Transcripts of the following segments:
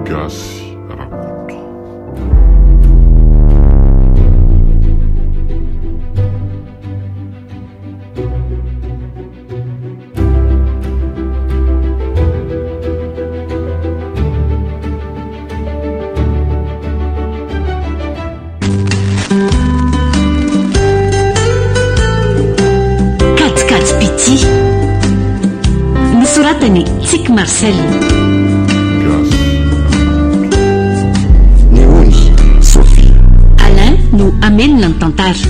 Gasy Rakoto. Kajikajy Pitia. Nosoratan'i Tsiky Marcel. Gasy Ny ony, Sophie. Alain no hamelona ny tantara.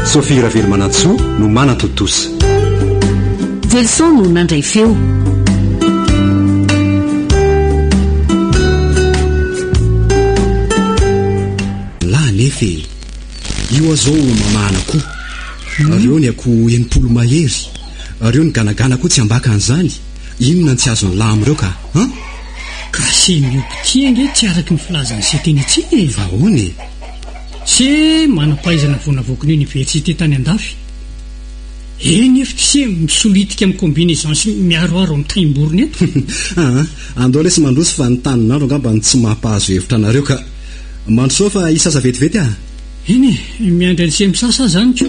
Sophie Ravelomanantsoa no manatontosa. Jelson no nandray feo. Lahy anefa e! Io aho zao mamahana akoho. Reo ny akoho 60 mahery. Reo ny ganagana koa tsy ambaka an'izany. Inona no tsy azon'ny lahy amin'ireo ka? An? Ka se miompy ity ange tsy araky ny filazan'i se teny itsiny e! Fa ahoana e? Se manam-pahaizana vao navoaky ny oniversite tany andafy. Eny efa se misolitika amin'ny combinaison sy miharoharo amin'ny taim-borona eto. Aa, andao lesy mandroso fa ny tanin'andro angamba no tsy mampahazo hevitra anareo ka. Mandrosoa fa hisasa vetivety aho. Eny e, miandry an'i se misasa aho izany ko.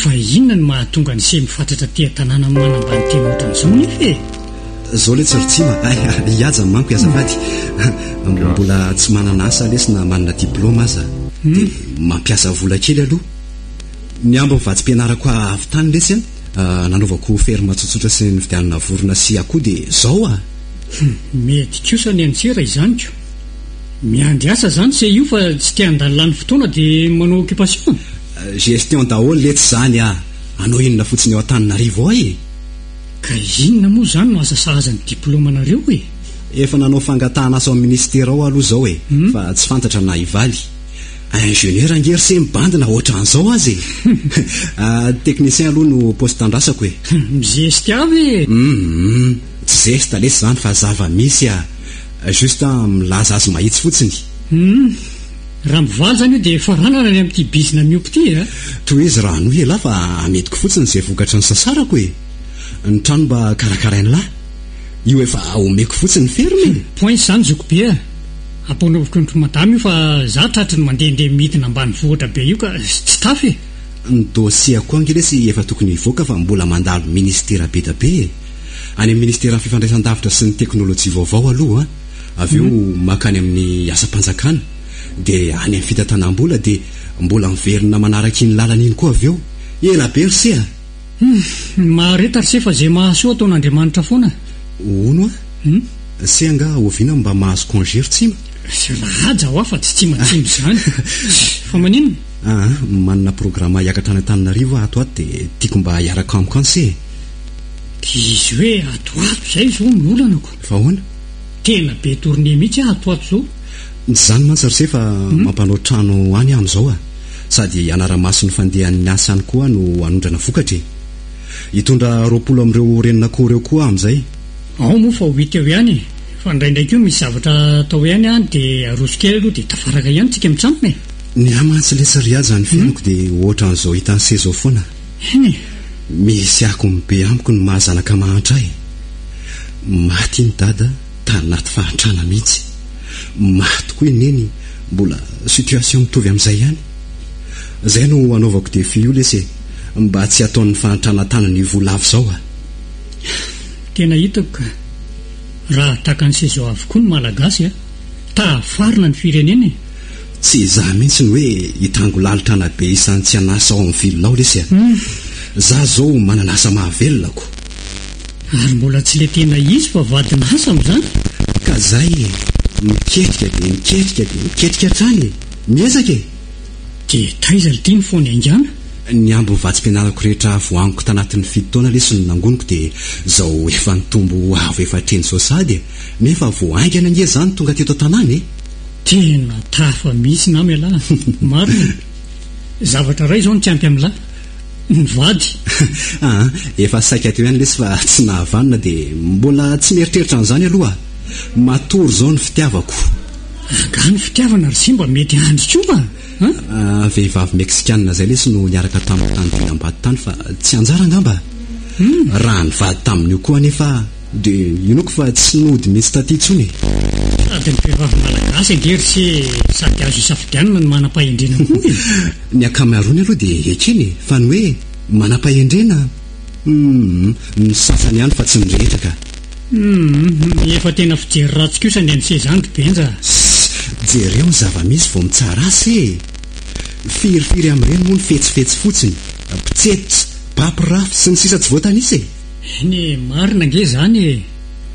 Fa inona no mahatonga an'i se mifatratra aty an-tanàna manambany tena ohatran'izao nefa e? Zao letsy ry Tsima a! Hihaja manko azafady. Mbola tsy manana asa lesy na manana diploma aza. Dia mampiasa vola kely aloha. Ny ambin'ny vatsim-pianarako avy tany lesy a, nanaovako ferme tsotsotra sy nividianana vorona sy akoho dia zao a! Mety kosa ny an'i Tsira izany ko. Miandry asa zany se io fa tsy te handany lany fotoana dia manao occupation. Gestion daholo letsy zany a! Hanao inona fotsiny ao Antananarivo ao e? Ka inona moa izany no asa sahaza ny diplaomanareo e? Efa nanao fangatahana asa ao amin'ny ministera ao aho aloha izao e, fa tsy fantatra na hivaly. Ingénieur ange ry se mibandina ohatran'izao aza e! Technicien aloha no poste andrasako e. Mizesta avy e! Humm, tsy zesta lesy izany fa zava-misy a! Juste milaza azy mahitsy fotsiny. Humm, raha mivaly izany io dia faranana ny amin'ity bizina miompy ity a! Tohizo raha hanohy elah fa amediko fotsiny izay vokatry ny sasarako e! Ny trano mba karakarain'lah. Io efa omeko fotsiny ny ferme e! Poince izany zokibe a! Ampanaoviko an-dry madama io fa za tratry ny mandehandeha midina ambanivohitra be io ka tsy tafa e! Ny dossier-ko ange lesy efa tokony hivoaka fa mbola mandalo ministera be da be e! Any amin'ny ministeran'ny fifandraisan-davitra sy ny teknolojia vaovao aloha, avy eo mankany amin'ny asam-panjakana, dia any amin'ny fitantanam-bola dia mbola miverina manaraka iny lalana iny koa avy eo. Ela be ry se a! Humm, mahareta ry se fa ze mahasoa ataon'Andriamanitra foana. Hono a! Humm. Se angaha oviana mba mahazo congé ry Tsima? Rahaja hoa fa tsy tsimatsimo izany. Fa maninona? Aa, manana programa hiakatra any Antananarivo aho ato ato dia tiako mba hiaraka amiko any se e! Dia izy hoe ato ato izay izao no olana ko. Fa ahoana? Tena be tournée mihitsy aho ato ato izao. Tsy izany mantsy ry se fa mampanao trano any aho amin'izao a! Sady hanara-maso ny fandehan'ny asa any koa aho no hanondrana vokatra e! Hitondra 20 amin'ireo renin'akoho ireo koa aho amin'izay. Ao moa fa ho hita eo ihany e! Fa indraindray koa misy zavatra atao ihany any dia aroso kely aloha dia tafaraka ihany tsika mitsambina e! Ny ahy mantsy letsy ry Haja ny fiainako dia ohatran'izao hitan'i se izao foana. Eny e! Misy akony be amiko ny maha zanaka mahantra ahy e! Maty iny dada tanaty fahantrana mihitsy. Maty koa i Neny mbola situation mitovy amin'izay ihany. Zay no anaovako défi io lesy e! Mba tsy hataon'ny fahantrana tanany voa lava izao a! Tena hitako ka! Raha takan'i Sezao avokoa ny Malagasy a! Tahafarina ny firenena e! Tsy izaho mihitsy no hoe hitango lalitra anabe isan'ny tsy an'asa ao amin'ny ville ao lesy a! Za zao manana asa mahavelona ko! Ary mbola tsy le tena izy fa vadin'asa amin'izany? Ka zay e! Miketrika dia miketrika dia miketrika hatrany e! Miezaka e! Dia taiza lty ny fony haingana? Ny ambin'ny vatsim-pianarako rehetra voaangoko tanatin'ny fito taona lesy no nangoniko dia zao efa nitombo avo efa hatreny zao sahady e! Nefa vao haingana ange za no tonga teto an-tanàna e! Tena tafa mihitsy nama ialahy, marina e! Zavatra iray izao no tsy ampy amin'lah, ny vady. Aa, efa saika teo ihany lesy fa tsy nahavanona dia mbola tsy mieritreritra an'izany aloha. Matory izao ny fitiavako. Angaha ny fitiavana ry se mba mety andry koa a? Ah, vehivavy meksikanina izay lesy no niaraka tamiko tany Dilambato tany fa tsy anjara angamba. Raha nivady tamin'io koa anefa aho dia inoako fa tsy nody mihitsy taty intsony e. Sady ny vehivavy malagasy ange ry se sady azo isafidianana no manam-pahendrena koa e. Ny ankamaroany aloha dia ekena e, fa ny hoe manam-pahendrena, humm, ny sasany ihany fa tsy ny rehetra ka. Humm, efa tena fijery ratsy kosa ny an'i se zany ry Benja a! Ssss, jereo ny zava-misy vao mitsara se e! Firifiry amin'ireny moa ny fetsifetsy fotsiny, mpitsetsitra, mpampirafy, sy ny sisa tsy voatanisa e! Eny e, marina ange izany e!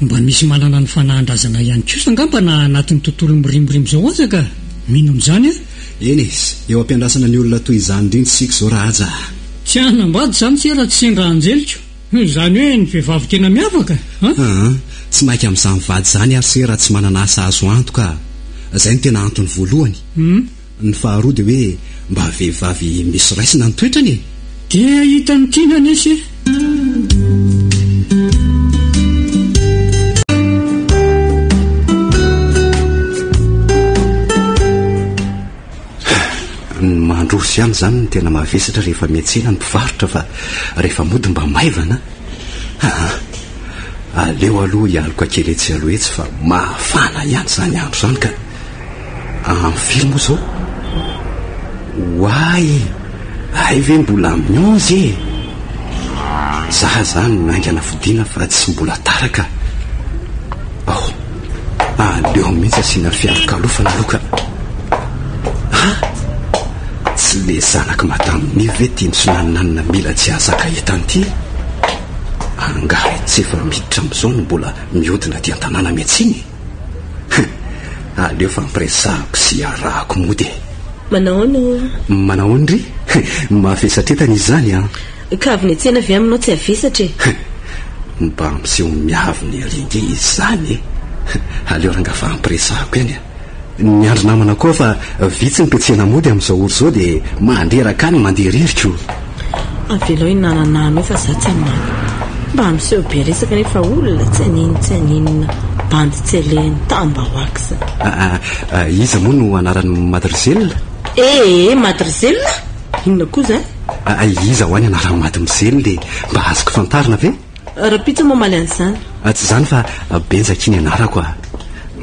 Mba misy manana ny fanahin-drazana ihany kosa angamba na anatin'ny tontolo mirimorimo izao aza ka! Mino an'izany aho! Eny e, eo am-piandrasana ny olona toy izany indrindra isika izao Rahaja a! Tsy hanambady izany se raha tsy sendra anjeliko. Izany hoe ny vehivavy tena miavaka an? Aa, tsy maika amin'izany vady izany ary se raha tsy manana asa azo antoka a! Izay no tena antony voalohany. Ny faharoa dia hoe mba vehivavy misy raisina ny toetrany e! Dia hahita ny tiana anie se! Ny mandroso ihany izany no tena mavesatra rehefa miantsena ny mpivarotra fa rehefa mody mba maivana aa! Aleo aloha hialoka kely etsy aloha etsy fa mafana ihany izany andro izany ka! Amin'ny firy moa izao? Oay! Hay ve mbola amin'ny onze e! Za zany haingana fodiana fa tsy mbola tara ka! Ao! Aleo mihitsy asiana fialokalofana aloha ka! Ha! Tsy le zanak'i Madame Nivo ve ity misonanonanona mila tsy hahazaka entana ity e? Angaha tsy efa miditra amin'izao no mbola mihodina aty an-tanàna miantsena e? Hum! Aleo fampiresahako sy iarahako mody e! Manahoana ô? Manahoana ry? Mavesatretana izy izany an! Ka avy niantsena ve aminao tsy havesatra e? Hum! Mba miseho miavona ery ange izy izany e! Aleo rangaha fampiresahako ihany a! Miandry namana koa fa vitsy ny mpiantsena mody amin'izao ora izao dia mandreraka any mandeha irery ko! Avelao hinananano eo fa za tsy hamaly. Mba miseho be resaka nefa olona tsy anino tsy aninona, bandy tsy alehany, tambahoax. Ah, iza moa no anaran'i Madrzel? Eh, Madrzel? Inona koa izany? Ah, iza hoa ny anaran'i Madmzel e? Mba azoko fantarina ve? Rahampitso mamaly an'izany. Tsy izany fa Benja akia ny anarako a!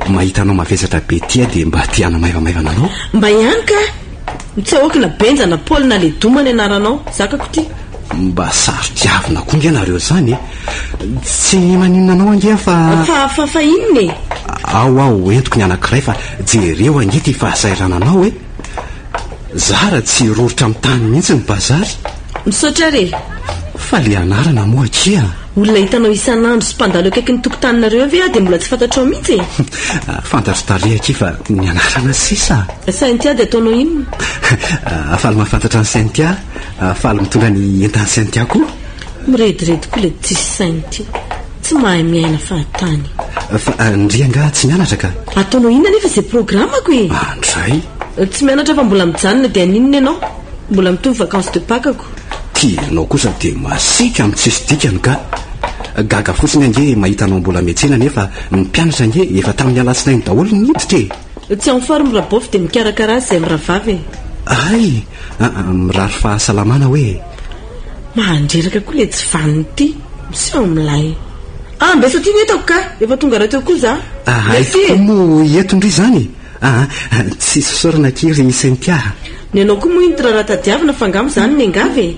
Mahita anao mavesatra be ity aho dia mba te hanamaivamaivana anao. Mba ihany ka! Tsy ahoako na Benja na Paul na Ledoma ny anaranao. Zakako ity. Mba saro-tiavina koa ange nareo izany e! Tsy maninona anao ange aho fa. Fa fa fa inona e? Ao aho hoentiko ny anankiray fa jereo ange ity fahasahirananao e! Zara tsy hiroritra amin'ny tany mihitsy ny bazary. Misaotra ary e! Fa le anarana moa akia? Olona hitanao isan'andro sy mpandalo eo akaikin'ny tokotaninareo eo ve aho dia mbola tsy fantatrao mihitsy e? Fantatro tarehy akia fa ny anarana sisa. Cynthia dia ataonao inona? Faly mahafantatra an'i Cynthia, faly mitondra ny entan'i Cynthia koa. Mirediredy koa ilay tsisy saina ity. Tsy mahay miaina fahatany. Fa ndry angaha tsy mianatra ka? Ataonao inona anefa izay programako e? Andray. Tsy mianatra fa mbola mijanona dia haninona ianao? Mbola mitohy vacances de Pâques-ko. Ty ianao kosa dia masiaka amin'ny tsisy dikany ka! Gaga fotsiny ange mahita anao mbola miantsena nefa ny mpianatra ange efa tamin'ny alatsinainy daholo no niditra e! Tsy en forme Rabôfy dia mikarakara azy izay mirahavavy e! Hay! Mirary fahasalamana hoe e! Mandreraka koa le tsy vanona ity. Miseho milay. Ah, mba efa ty ny entako ka! Efa tonga rahateo koa za. Hay Merci e! tokoa moa eto ndry izany e! Aa, tsisy fisaorana akia ry Cynthia a! Ny anao koa moa iny ty raharaha tadiavina fa angamba izany miangavy e!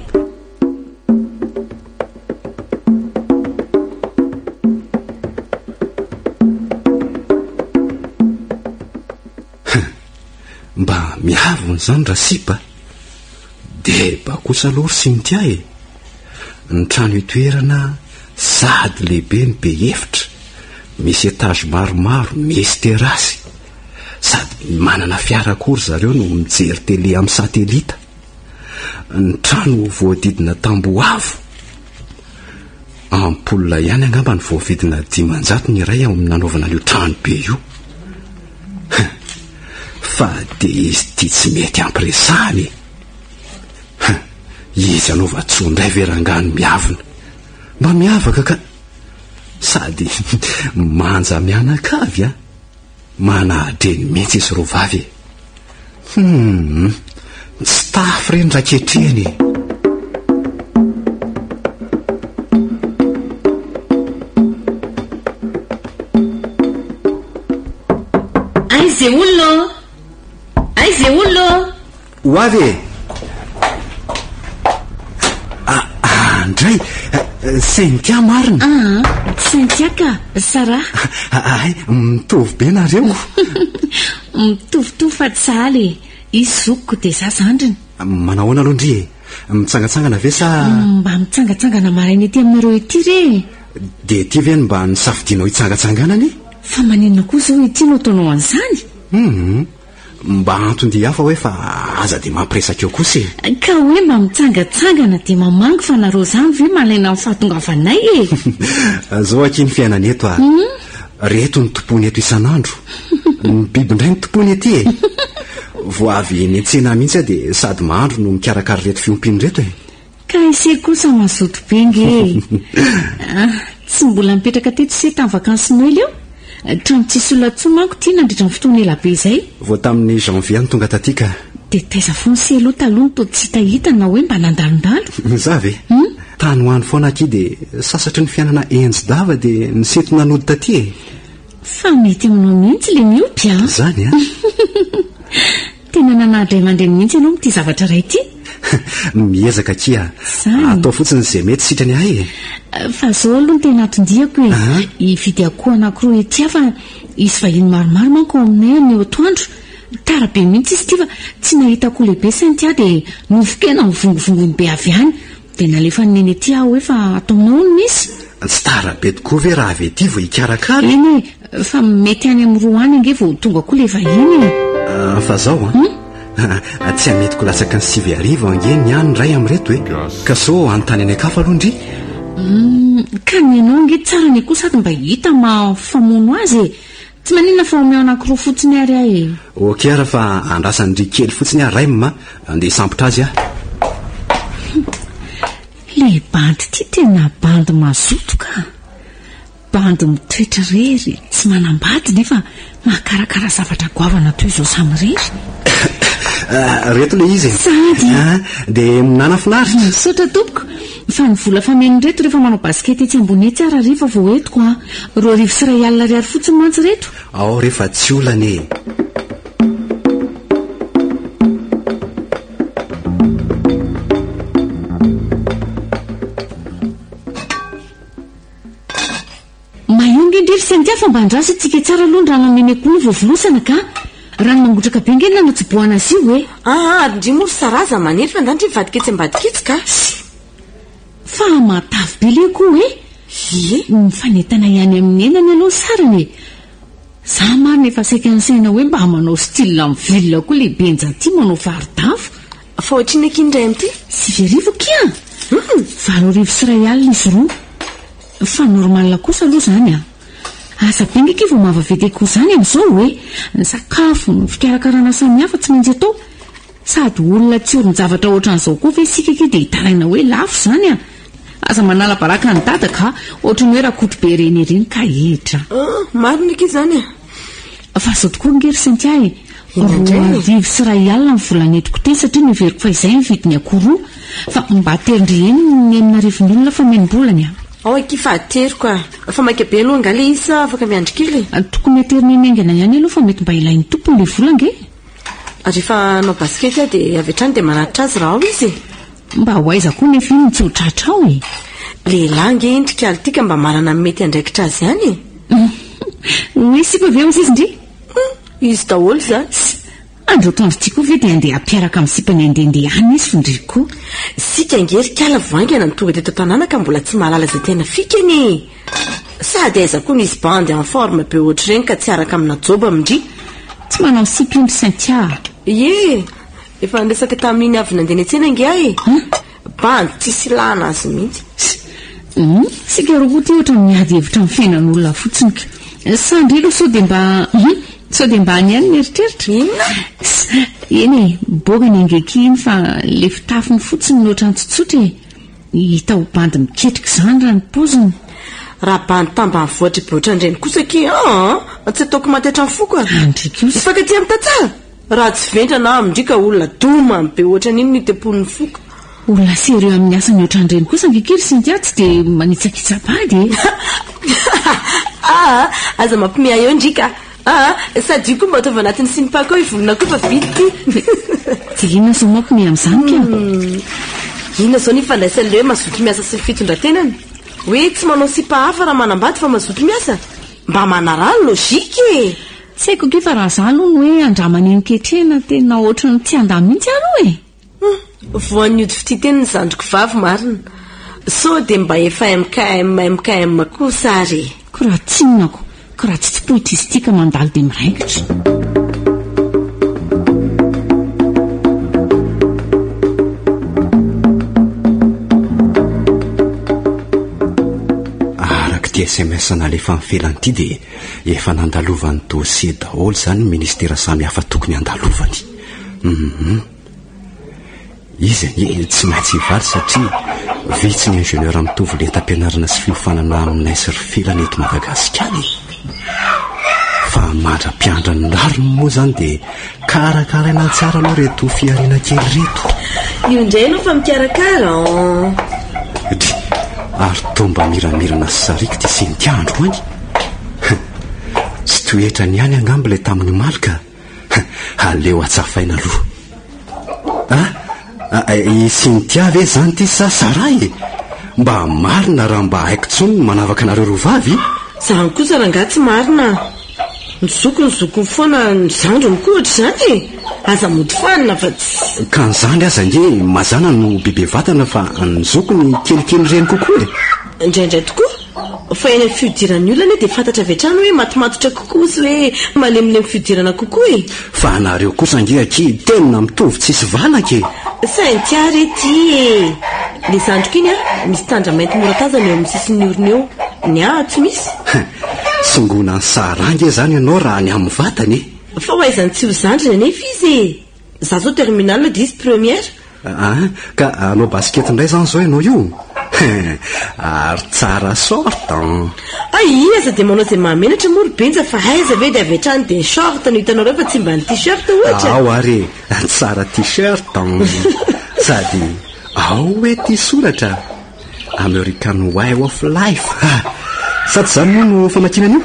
Hum! Mba miavona izany rasipa a! Deba kosa aloha ry Cynthia e! Ny trano itoerana sady lehibe no be efitra, misy étage maromaro, misy terrasse. Sady manana fiara koa ry zareo no mijery télé amin'ny satelita. Ny trano voadidina tamboho avo. Ampoule ihany angamba no voavidina 500 ny iray ao amin'ny nanaovana an'io trano be io. Hein! Fa dia izy ity tsy mety ampiresahana e! Hein! Izy anaovan-tsoa indray ve rangahy no miavona? Mba miavaka ka! Sady manja mianakavy an! Manahadreny mihitsy izy roavavy e! Humm! Tsy tafy ireny raha ketrehina e! Aiza e olona ô! Aiza e olona ô! Ho avy e! Ah, ah, ndray! Cynthia marina! Ah, Cynthia ka, Sarah. Hay, mitovy be nareo. Mitovitovy fa tsy sahala e. Izy zokiko dia za zandriny. Manao ahoana aloha ndry e? Mitsangatsangana ve sa... Mba mitsangatsangana maraina ety aminareo ety re e. Dia ety ve no mba nisafidianao hitsangatsanganana e? Fa maninona koa izao ety no ataonao an'izany? Hum. Mba anton-dia hafa hoe fa aza dia mampiresaka eo kosa e! Ka hoe mba mitsangatsangana dia mamangy fa nareo zany ve malaina amin'ny fahatongavanay e! Zao akia ny fiainana eto a! Reto ny tompoiny eto isan'andro. Ny biby indray no tompoiny ety e! Vao avy niantsena mihitsy aho dia sady mahandro no mikarakara ireto fiompiana ireto e! Ka ise kosa mazoto be nge e! Ah, tsy mbola nipetraka teto ise tamin'ny vakansy Noely io? Trano tsisy olona intsony manko ity nandritra ny fotoana ela be izay. Vao tamin'ny janvier no tonga taty ka. Dia taiza foana ise aloha taloha no toa tsy hitahita na hoe mba nandalondalo? Za ve? Tany ho any foana akia dia sasatry ny fiainana enji-dava dia nisintona nody taty e! Fa mety aminao mihitsy ilay miompy an! Izany an! Tena nanahadray aman-dreny mihitsy ianao amin'ity zavatra iray ity. Miezaka akia. Izany. Atao fotsiny izay mety sitrany ahy e. Fa izao aloha no tena anton-diako e. Hividy akoho anankiroa ety aho fa hisy vahiny maromaro manko ao aminay anio atoandro. Tara be mihitsy izy ity fa tsy nahita akoho lehibe Cynthia dia nofon-kena mivongovongony be avy any. Dia nalefan'i Neny ety aho hoe fa ato aminao hono misy. Tsy tara be tokoa ve raha avy ety vao hikarakara? Eny e, fa mety any amin'ny roa any ange vao tonga koa ilay vahiny e. Fa zao an, tsy hametiko latsaky ny 9000 ange ny ahy ny iray amin'ireto e. Ka sao hanontany any an-kafa aloha ndry? Ka ny anao ange tsara ny akoho sady mba hita maha famono azy e. Tsy maninona fa omeo anankiroa fotsiny ary aho e. Ok ary fa andrasan-dry kely fotsiny aho Raim a, andeha hisambotra azy aho. Ilay bandy ity tena bandy mazoto ka. Bandy mitoetra irery, tsy manambady nefa mahakarakara zavatra goavana toy izao samirery. Reto ilay izy e. Sady. Dia minana finaritra. Misaotra tompoko. Fa ny vola fameno ireto rehefa manao basket etsy ambony etsy ary hariva vao entiko an! 2100 ariary fotsiny mantsy ireto. Ao re fa tsy olana e! Maio nge ndry ry Cynthia fa mba andraso tsika tsara aloha ny rano ameny akoho vao volosana ka! Rano mangotraka be nge ny nanatsobohana azy io e! Aa ary ndry moa ry Sarah aza manery fa ndany ndry mivadika etsy ambadika etsy ka! Fa matavy be le akoho e! Ie! Mifanentana ihany amin'ny henany aloha ny sarany e! Za marina efa saika nisaina hoe mba manao style en ville koa le benja ty manao vary dava. Fa ohatrinona akia ny iray amin'ity? 9000 akia! 1081 izy roa. Fa normal kosa aloha izany an! Asa be nge akia vao mahavavety akoho izany amin'izao e! Ny sakafo, ny fikarakarana samihafa tsy maintsy atao. Sady olona tsy orin-javatra ohatran'izao koa ve isika akia dia hitaraina hoe lafo izany an! Aza manala baraka an'i Dada ka! Ohatran'ny hoe rakotobe ireny ireny ka hetra. Ah, marina akia izany e! Fa izao tokoa ange ry Cynthia e! 2002 ny vola nentiko teny satria noheveriko fa izay ny vidin'ny akoho roa. Fa mba aterin-dry eny ny enina arivon'olona fa omem-bolany a! Ao akia fa ateriko a! Fa maika be aloha angaha ilay izy sa afaka miandry kely e? Tokony aterina eny haingana ihany aloha fa mety mba ilain'ny tompony ilay vola ange! Rehefa hanao basikety aho dia avy hatrany dia manatitra azy raha ao izy e! Mba ho aiza koa nefa iny no tsy ho tratra ao e! Lehilahy ange iny ry kalo ity ka mba manana ny mety andraikitra azy ihany e! Hoe sipa ve hozy izy ndry? Hum! Izy daholo izany. Andro atoandro ity koa ve dia handeha hampiaraka amin'ny sipany handehandeha any izy f'ndry koa. Isika ange ry kala vao haingana no tonga teto an-tanàna ka mbola tsy mahalala izay tena fikany e! Sady aiza koa misy bandy en forme be ohatr'ireny ka tsy araka amina joba amin-dry. Tsy manao sipa io ry Cynthia a! Ie! Efa niresaka tamin'iny avy nandeha niantsena ange aho e! Bandy tsisy ilana azy mihitsy. Hum, isika roa koa ity ohatran'ny miady hevitra amin'ny fiainan'olona fotsiny ka. Sa ndry aloha sao dia mba hum, sao dia mba any ihany ny eritreritra? Inona? Eny e, bogany ange akia iny fa ilay fitafiny fotsiny no ohatran'ny tsy tsotra e. Hita ho bandy miketrika izany raha ny paoziny. Raha bandy tambanivohitra be ohatran'ireny kosa akia aa! Tsy ataoko maty hatramin'ny foko a! Andry kosa. Mifankatia amin'ny tantsaha? Raha tsy vendrana aho amin-dry ka olona domany be ohatran'iny no itemponin'ny foko. Olona sérieux amin'ny asany ohatran'ireny kosa ange akia ry Cynthia tsy dia manitsakitsa-bady e! Aa! Aza mampime ahy eo ndry ka! Aa! Sady io koa mba ataovy anatin'ny sinipa-ko io volonako io fa vita ity! Dia inona izao mampime amin'izany ka? Inona izao ny ifandraisan'ilay hoe mazoto miasa sy ny fitondran-tenany? Hoe tsy manao sipa hafa raha manambady fa mazoto miasa? Mba manaraha ny logique e! Tsy haiko akia fa raha za aloha ny hoe andramana iny ketrehina tena ohatran'ny tsy handà mihitsy aho aloha e! Hum! Voan'ny ody fitia teny ny zandriko vavy marina. Sao dia mba efa MKM MKM kosa ary e! Ko raha tsinona ko, ko raha tsy tsipohitra izy ity ka mandalo dia miraikitra. Araka ity sms nalefan'i Felana ity dia efa nandalovan'ny dossier daholo izany ny ministera samihafa tokony handalovany. Hum. Izy anie tsy maintsy hivaly satria vitsy ny ingénieur mitovy lentam-pianarana sy fiofanana aminay sy ry Felana eto Madagasikara e. Fa mandra-piandra ny rariny moa izany dia karakaraina tsara aloha ireto fihariana kely ireto. Io indray ianao fa mikarakara an! Dry, ary toa mba miramirana sy sariaka ity Cynthia androany. Tsy toetrany ihany angamba ilay tamin'ny omaly ka. Aleo atsafaina aloha. Ah, i Cynthia ve izany ity sa Sarah e? Mba marina raha mba haiko intsony ny manavaka anareo roa vavy. Izany kosa rangahy tsy marina a! Ny zokiny zokiny foana, ny zandriny koa ohatr'izany e! Aza mody fanina fa tsy. Ka ny zandry aza ange mazàna no bebe vatana fa ny zokiny kelikely ireny kokoa e! Indraindray tokoa. Fa eny amin'ny fiodiran'ny olona anie dia fantatra avy hatrany hoe matomatotra kokoa sy hoe malemilemy fihodirana kokoa e! Fa anareo kosa ange akia tena mitovy tsisy valaka e! Cynthia re ty e! Le zandriko iny an, misy tandra mainty mora tazana eo amin'ny sisin'ny orony eo. Ny ahy tsy misy. Tsongonan'i Sarah ange izany ianao raha ny amin'ny vatana e! Fa ho aizan'ny tsy ho zandriny anefa izy e! Za zao terminale dia izy première. Ah, ka hanao basket indray izany izao ianao io? Ary tsara short an! Hay, aza dia manao izay mahamenatra moa ry Benja fa aiza ve dia avy hatrany dia short no hitanareo fa tsy mba ny t-shirt ohatra? Ao ary e, tsara t-shirt an! Sady ao hoe ty soratra American way of life ha! Sa tsy izany moa no famakiana an'io?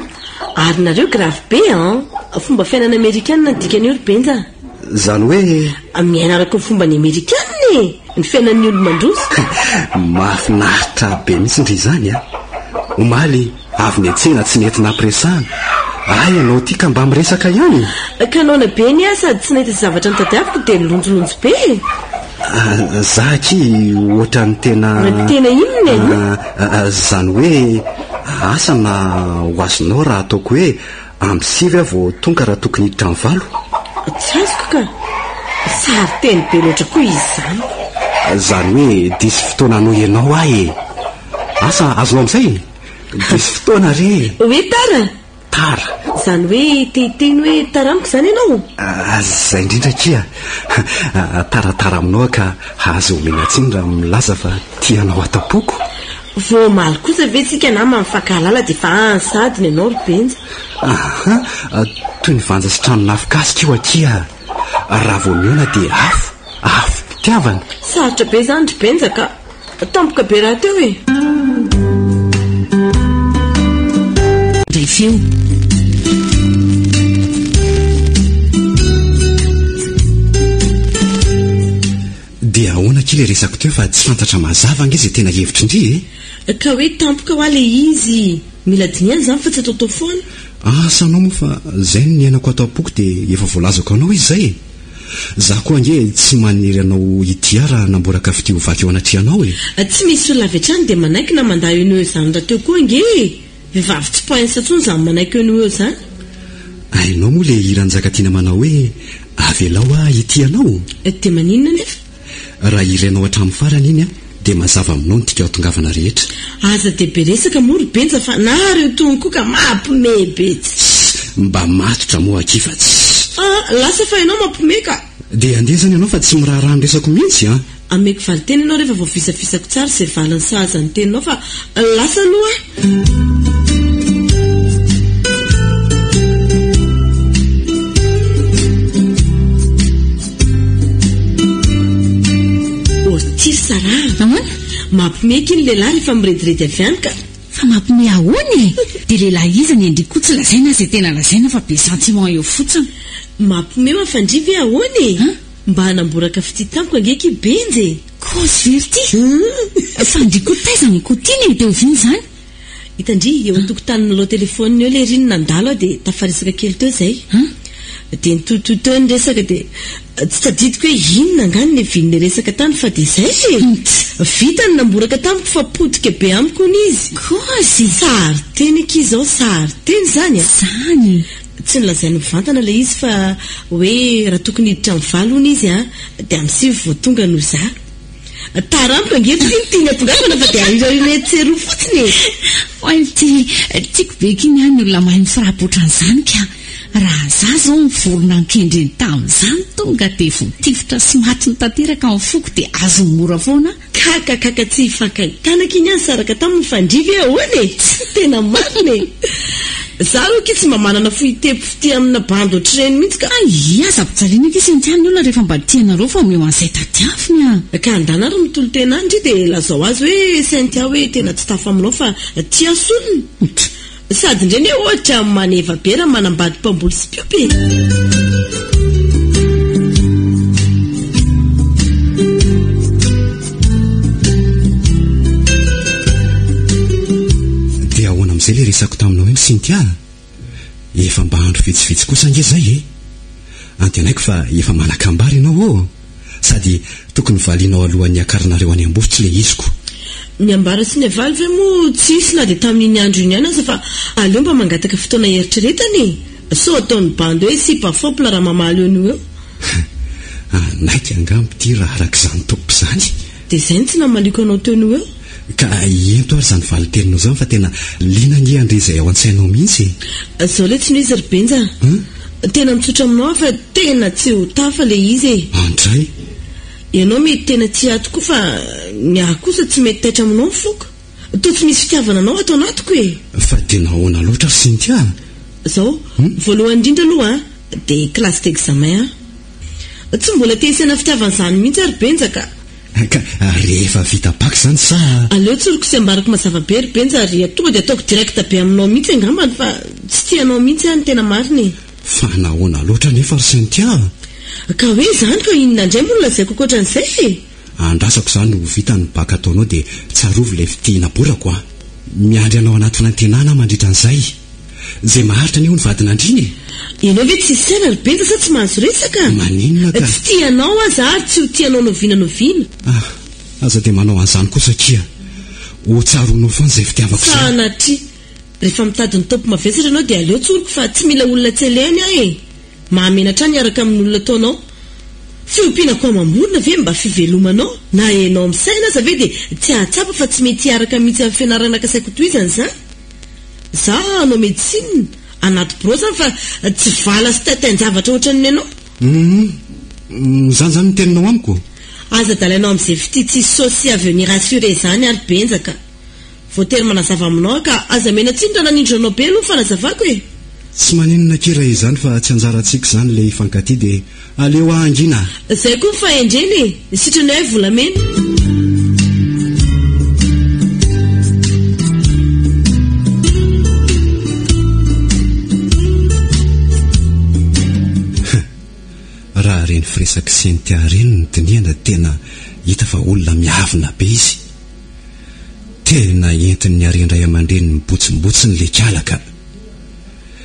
Ary nareo grave be an! Fomba fiainana amerikana ny dikan'io ry Benja a! Izany hoe. Miaina araka ny fomban'ny amerikana e! Ny fiainan'ny olo-mandroso. Mahafinaritra be mihitsy ndry izany a! Omaly avy niantsena tsy nety nampiresahana. Hay ianao ity ka mba miresaka ihany e! Ka noana be ny ahy sady tsy nahita izay zavatra notadiaviko dia nilonjolonjo be e! Za akia ohatran'ny tena. Tena inona e? Izany hoe asa na ho azonao raha ataoko hoe Amin'ny sivy aho vao tonga raha tokony hiditra amin'ny valo. Tsy azoko ka. Sarin-teny be loatra koa izy izany. Izany hoe diso fotoana noho ianao aho e. Asa azonao amin'izay e? Diso fotoana re e. Hoe tara? Tara. Izany hoe te hiteny hoe tara amiko izany ianao? Izay indrindra akia. Taratara aminao aho ka aza omena tsiny raha milaza fa tia anao ato am-poko. Vao omaly kosa ve tsika nama mifankahalala dia efa an sady ny anao ry Benja. Aha, toy ny vanja sy tranon'afokasika io akia. Raha vao mihaona dia afo, afom-pitiavana. Sarotra be izany ry Benja ka. Tampoka be rahateo e. Indray feo. Dia ahoana akia ilay resako teo fa tsy fantatra mazava ange izay tena hevitry ndry e? Ka hoe tampoka hoa ilay izy, mila dinihana izany fa tsy ataotao foana. Asa anao moa fa izay no niainako ato am-poko dia efa voalazako anao izy izay e! Za koa ange tsy maniry anao hitia raha namboraka fitia ho vaky eo anatrehanao e! Tsy misy olona avy hatrany dia manaiky na mandà eo no eo izany rahateo koa ange e! Vehivavy tsy poince intsony izany manaiky eo no eo izany. Hainao moa ilay hiran'i Njakatiana manao hoe Avelao aho hitia anao? Dia maninona anefa? Raha hirainao hatramin'ny farany iny dia mazava aminao ny dika hatongavana rehetra. Aza dia be resaka moa ry Benja fa nareo tony koa ka mampime be tsy. Mba matotra moa akia fa tsy. Ah, lasa fa ianao mampime ka. Dia andeha izany ianao fa tsy miraharaha ny resako mihitsy an! Ameko valinteny ianao rehefa voavisavisako tsara izay valiny sahaza ny teninao fa lasa aloha aho. Orty ry Sarah a! Ahoana? Mampime aky ny lehilahy rehefa mirediredy avy any ka! Fa mampime ahoana e? Dia lehilahy iza ny endriky koa tsy lazaina izay tena lazaina fa be sentiment eo fotsiny. Mampime mafandria ve ahoana e? An? Mba hanamboraka fitia tamiko ange akia Benja e! Kozy ve ry ty? Fa ndry koa taiza no kotiana e? Dia oviana izany? Hitan-dry, eo an-tokotanin'ny lalao telefaonina eo lery iny nandalo aho dia tafaresaka kely teo izay. Dia nitohitohy teo ny resaka dia tsy tadidiko hoe inona angaha no niavian'ilay resaka tany fa dia izay e! Vita ny namboraka tamiko fa potika be amiko hono izy. Kozy! Sary-teny akia izao, sary-teny izany a! Izany! Tsy nolazainy mivantana ilay izy fa hoe raha tokony hiditra amin'ny valo hono izy an, dia amin'ny sivy vao tonga noho izaho. Tara amiko ange ry ty ny tiany hatongavana fa dia ahirahirana etsy sy eroa fotsiny e! Oay ty, tiako be akia ny ahy ny olona mahay mifrapy ohatran'izany ka! Raha za zao ny vorona ankendreny tamin'izany tonga dia voatifitra sy maty tanteraka ny foko dia azony mora foana aho. Kakakaka tsy hifankahitana akia ny ahy nisaraka taminy fa ndry ve ahoana e! Tsy tena marina e! Za aloha akia tsy mba manana fo hitepo fitia amina bandy ohatr'ireny mihitsy ka. Hay, aza ampijaliana akia Cynthia ny olona rehefa mba tia anareo fa omeo an'izay tadiaviny a! Ka andana ary mitolo-tena any ndry dia lazao azy hoe Cynthia hoe tena tsy tafa aminao fa tia solony. Sady indray anie ohatra maneva be raha manambady mpamboly sy mpiompy e! Dia ahoana amin'izay ilay resako taminao iny Cynthia a? Efa mba andro vitsivitsy kosa ange izay e! Antenaiko fa efa manan-kambara ianao ô! Sady tokony valianao alohan'ny hiakaranareo any Ambositra ilay iziko. Ny ambara sy ny avaly ve moa tsy hisy na dia tamin'iny andro iny ihany aza fa aleo mba mangataka fotoana hieritreretana e! Sao ataon'ny bandy hoe sipa fopla raha mamaly eo no eo. Hanaiky angamba ity raha araka izany top izany. Dia izay no tsy namaliako anao teo no eo. Ka ento ary izany valin-teninao izany fa tena liana ange handre izay ao an-tsainao mihitsy e! Izao letsy no izy ry Benja a! Tena mitsotra aminao aho fa tena tsy ho tafa ilay izy e! Andray! Ianao mety tena tia ahy tokoa fa ny ahy kosa tsy mety taitra aminao ny foko. Toa tsy misy fitiavana anao ato anatiko e! Fa dia nahoana loatra ry Cynthia a? Izao, voalohany indrindra aloha dia classe d'examen aho. Tsy mbola te hisaina fitiavana izany mihitsy aho ry Benja ka! Ka rehefa vita bac izany sa? Aleo tsoriko sy ambarako mazava be ry Benja ary tonga dia ataoko direct be aminao mihitsy angambany fa tsy tia anao mihitsy aho ny tena marina e! Fa nahoana loatra anefa ry Cynthia a? Ka hoe izany ka inona indray moa no lazaiko ankoatran'izay e? Andrasako izany ho vita ny bac ataonao dia tsarovy ilay fitia naborako a! Miandry anao anaty fanantenana aho mandritra an'izay. Izay maharitra anie hono vadin'andriana e! Ianao ve tsisy saina ry Benja sa tsy mahazo resaka? Maninona ka? Tsy tia anao aho za ary tsy ho tia anao n'oviana n'oviana. Ah, aza dia manao an'izany kosa akia. Ho tsaroanao foana izay fitiavako izay. Sanatria. Rehefa mitady ny top mavesatra ianao dia aleo tsoriko fa tsy mila olona tsy alehany aho e! Mahamenatra ahy ny hiaraka amin'olona toa anao. Fiompiana akoho amam-borona ve mba fivelomanao? Na ianao misaina aza ve dia tsy hahatsapa fa tsy mety hiaraka mihitsy amin'ny fianarana kasaiko hotohizana izany? Za hanao médecine, anaty birao zany fa tsy vala sy taitain-javatra ohatran'ny anao. Humm, izany zany ny teninao amiko? Aza adalainao amin'izay fitia tsisy saosy sy avenir assuré izany ary Benja ka. Voatery manazava aminao aho ka aza mena tsiny raha nanindry anao be aloha ny fanazavako e! Tsy maninona akia raha izany fa tsy anjarantsika izany le hifankatia dia aleo hangina a! Zay koa ny fahendrena e! Sitrany ahy volamena. Raha ireny firesak'i Cynthia ireny no dinihana tena hita fa olona miavona be izy. Tena entin'ny haren-dray aman-dreniny mibotsimbotsiny le kala ka.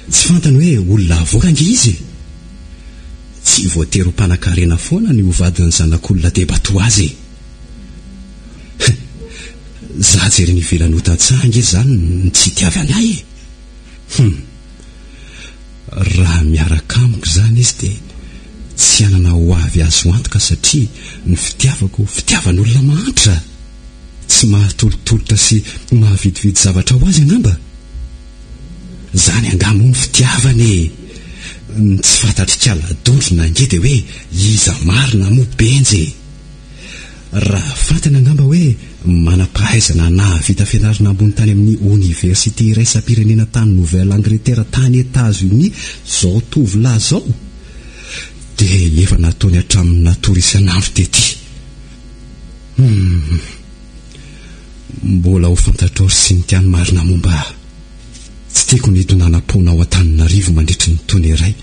Tsy fantany hoe olona avoaka ange izy e! Tsy voatery ho mpanakarena foana ny ho vadin'ny zanak'olona deba toa azy e! Hein! Za jerena ivelany ho tantsaha ange zany no tsy itiavany ahy e! Hum! Raha miaraka amiko izany izy dia tsy hanana ho avy azo antoka satria ny fitiavako fitiavan'olona mahantra! Tsy mahatolotolotra sy mahavidividy zavatra ho azy angamba? Zany angaha moa ny fitiavana e! Ny tsy fantatr'ikala dondrona ange dia hoe iza marina moa Benja e! Raha fantany angamba hoe manam-pahaizana nahavita fianarana ambony tany amin'ny oniversite iraisam-pirenena tany Nouvelle-Angleterre tany Etats-Unis izao tovolahy izao, dia efa nataony hatramin'ny natory isan'andro tety. Humm. Mbola ho fantatrao ry Cynthia ny marina momba ahy. Tsy tiako ny hidonanam-poana ao Antananarivo mandritry ny taona iray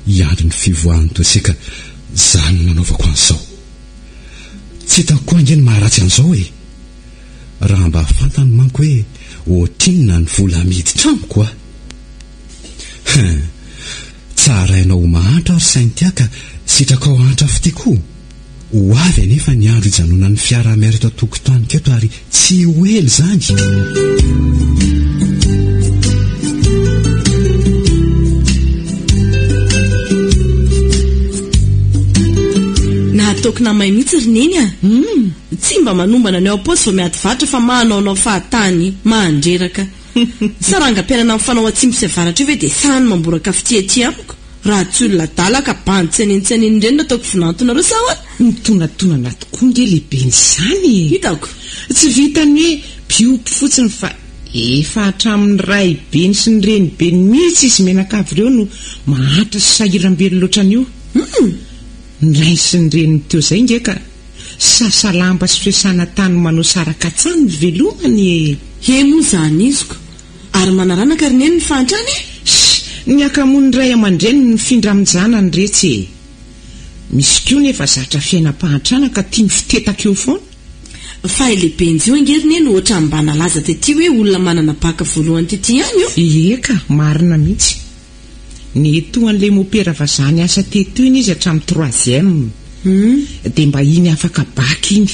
hiandry ny fivoahan'ny dosie ka izany no nanaovako an'izao. Tsy hitako koa ange ny maharatsy an'izao e! Raha mba fantany manko hoe ohatrinona ny vola miditra amiko a! Hum! Tsarainao ho mahantra aho ry Cynthia ka sitrakao hahantra fitia koa. Ho avy anefa ny andro hijanonan'ny fiara miara eto an-tokotaniko eto ary tsy ho ela izany. Nahataoko namay mihitsy ry Neny a! Tsy mba manombana ny ao am-paosy vao miady varotra fa manaonao fahatany, mandreraka. Sarangam-piainana mifanao atsimo sy avaratra io ve dia sahy ny mamboraka fitia aty amiko? Raha tsy olona adala ka bandy tsy haninona tsy haninona ireny no ataoko vinantonareo sa ahoana? Mitonatonana tokoa nge lehibeny izany e! Hitako. Tsy vitan'ny hoe mpiompy fotsiny fa efa hatramin'ny raibeny sy ny renibeny mihitsy izy mianakavy ireo no mahantra sy sahiram-belona ohatran'io. Humm! Ny rainy sy ny reniny teo izay nge ka sasa lamba sy fiasana tany manao sarakatsany ny velomany e! He moa izany iziko. Ary manaranaka ry neny ny fahantrana e! Ssy! Ny hakamoan'ny ray aman-dreniny mifindra amin-janany retsy e! Misy koa nefa zatra fiainam-pahantrana ka tia mifitetaka eo foana. Fa ilay benjy io ange ry neny ohatran'ny mba nalaza tety hoe olona manana bac voalohany tety ihany io. Ie ka, marina mihitsy. Ny toa an'ilay mopera vazaha niasa teto iny izy hatramin'ny troisième. Dia mba iny afaka bac iny.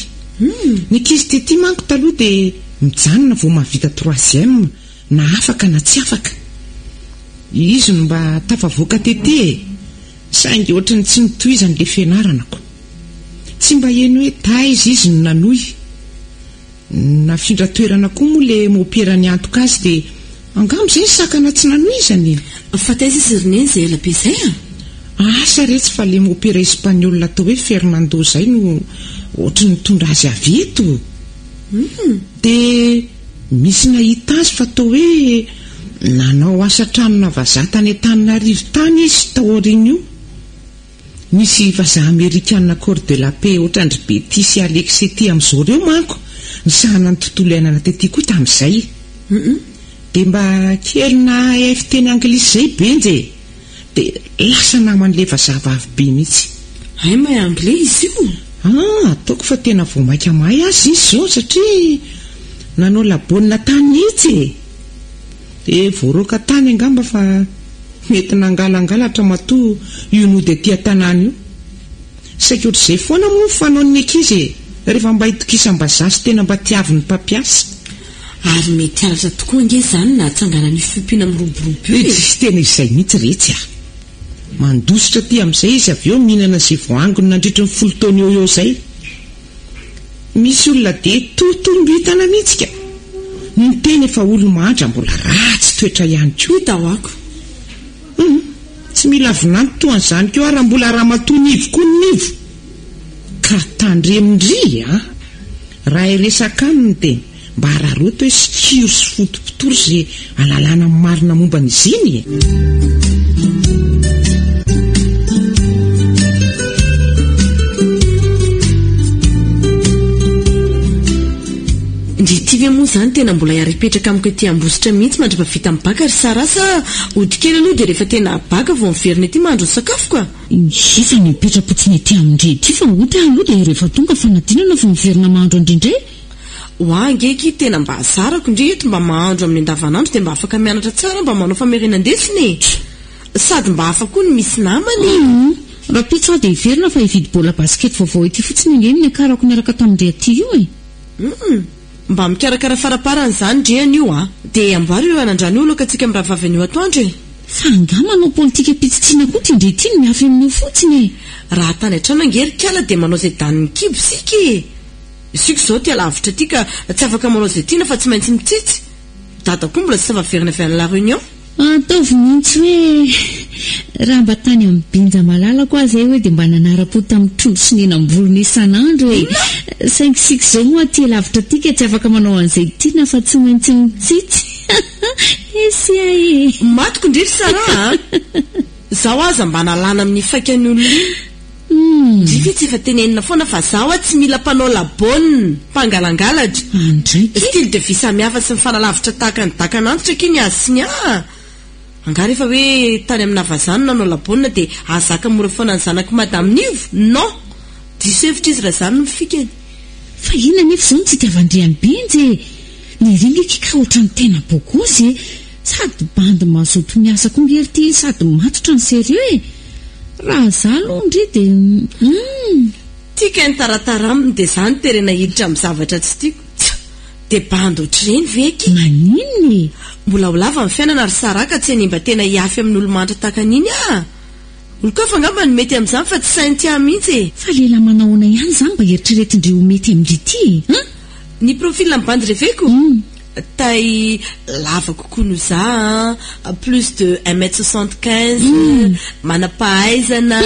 Ny ankizy tety manko taloha dia mijanona vao mahavita troisième na afaka na tsy afaka. Izy no mba tafavoaka tety e! Saingy ohatry ny tsy notohizany ilay fianarana ko. Tsy mba heno hoe taiza izy no nanohy. Nafindra toerana koa moa le mopera niantoka azy dia angamba izay ny sakana tsy nanohizany e! Fa taiza izy ry neny izay ela be izay a? Asa retsy fa le mopera espagnol atao hoe Fernando izay no ohatry ny nitondra azy avy eto. Dia misy nahita azy fa toa hoe nanao asa tranona vazaha tany Antananarivo tany izy tao aorian'io. Nisy vazaha amerikana corps de la paix ohatran-dry Betty sy Alex ety amin'izao ireo manko nisahana ny tontolo iainana tety koa tamin'izay. Dia mba kely nahay fiteny anglisy izay Benja e! Dia lasa naman'ilay vazaha vavy be mihitsy. Hay mahay anglais izy io? Ah, ataoko fa tena vao mainka mahay aza izy izao satria nanao labaonina tany mihitsy e! Dia voaroaka tany angamba fa mety nangalangalatra matoa io nody aty an-tanàna io. Saika ohatr'izay foana moa ny fanaon'ny ankizy e! Rehefa mba itokisam-bazaha sy tena mba tiavin'ny mpampiasa. Ary mety halatra tokoa ange izany na hatsanganan'io fiompiana miroborobo io e! Tena izay mihitsy retsy a! Mandositra aty amin'izay izy avy eo mihinana izay voaangony nandritry ny folo taona eo ho eo izay. Misy olona dia totombintana mihitsy ka! Ny tena efa olo-mahantra mbola ratsy toetra ihany koa. Hita hoako. Hum! Tsy mila vinanto toa an'izany koa aho raha mbola ramatoa Nivo koa ny Nivo. Ka tandremo ndry a! Raha hiresaka aminy dia mba araraoty hoe sikiro sy fotopotory ze alalana ny marina momba an'izy iny e! Ndry ity ve moa izany tena mbola hiara-hipetraka amiko ety Ambositra mihitsy mandra-pahavita ny baka ry Sarah sa hody kely aloha dia rehefa tena baka vao miverina ety mahandro ny sakafoko a! Iza no hipetra-potsiny ety amin-dry ity fa hody aho aloha dia rehefa tonga fanadinana vao miverina mahandro an-dry indray? Hoa ange akia tena mba zarako ndry eto mba mahandro amin'ny andavanandro dia mba afaka mianatra tsara mba manao famerenan-desona e! Sady mba hafa koa ny misy namana e! Humm! Rahampitso aho dia hiverina fa hividy baolina basket vaovao ety fotsiny ange no niakarako niaraka tamin-dry aty io e! Humm! Mba mikarakara faraparany izany ndry anio a! Dia amboary io anandrano io alokantsika mirahavavy anio atoandro e! Fa angaha manao politikam-pitsitsiana koa ity ndry ity no miafy amin'io fotsiny e! Raha tany an-trano ange ry kala dia manao izay danin'ny kibo isika e! Isika izao aty alavitra aty ka tsy afaka manao izay tiana fa tsy maintsy mitsitsy. Dada koa mbola tsy tafaverina avy any La Réunion. Ataovy mihitsy hoe. Raha mba tany amin'ny Binja malalako aho izay hoe dia mba nanara-po tamin'ny trondro sy ny henam-borona isan'andro e! Saingy isika izao moa aty lavitra aty ka tsy afaka manao an'izay tiana fa tsy maintsy mitsitsy. Esia e! Matiko ndry ry Sarah a! Zaho aza mba nalana amin'ny faikan'ny olona iny. Ndry ve tsy efa tenenina foana fa zaho a tsy mila mpanao la bonne, mpangalangalatra. Andraiky. Style de vie samihafa sy mifanalavitra tahaka ny dakan'antitra akia ny azy sy ny ahy a! Angaha rehefa hoe tany amina vazaha no nanao la bonne dia ahazaka mora foana ny zanak'i madame Nivo? Non! Diso hevitra izy raha izany no fikany. Fa inona anefa izao no tsy itiavan-dry an'i Benja e? Niringa akia ka ohatran'ny tena bogosy e! Sady bandy mazoto miasa koa nge ry ty sady matotra no sérieux e! Raha za aloha ndry dia humm! Tiako ny taratara aminy dia za no terena hiditra amin'ny zavatra tsy tiako. Tsa! Dia bandy ohatr'ireny ve akia? Maninona e? Mbola ho lava ny fiainana ry Sarah ka tsy hanimba tena hihafy amin'olo-mantra tahaka an'iny aho. Olon-kafa angamba no mety amin'izany fa tsy Cynthia mihitsy e! Fa lehilahy manahoana ihany izany mba eritreretin-dry ho mety amin-dry ity e? An? Ny profil an'ny bandy reveko? Taille lava kokoa noho za an, plus de un mètre 75, manam-pahaizana,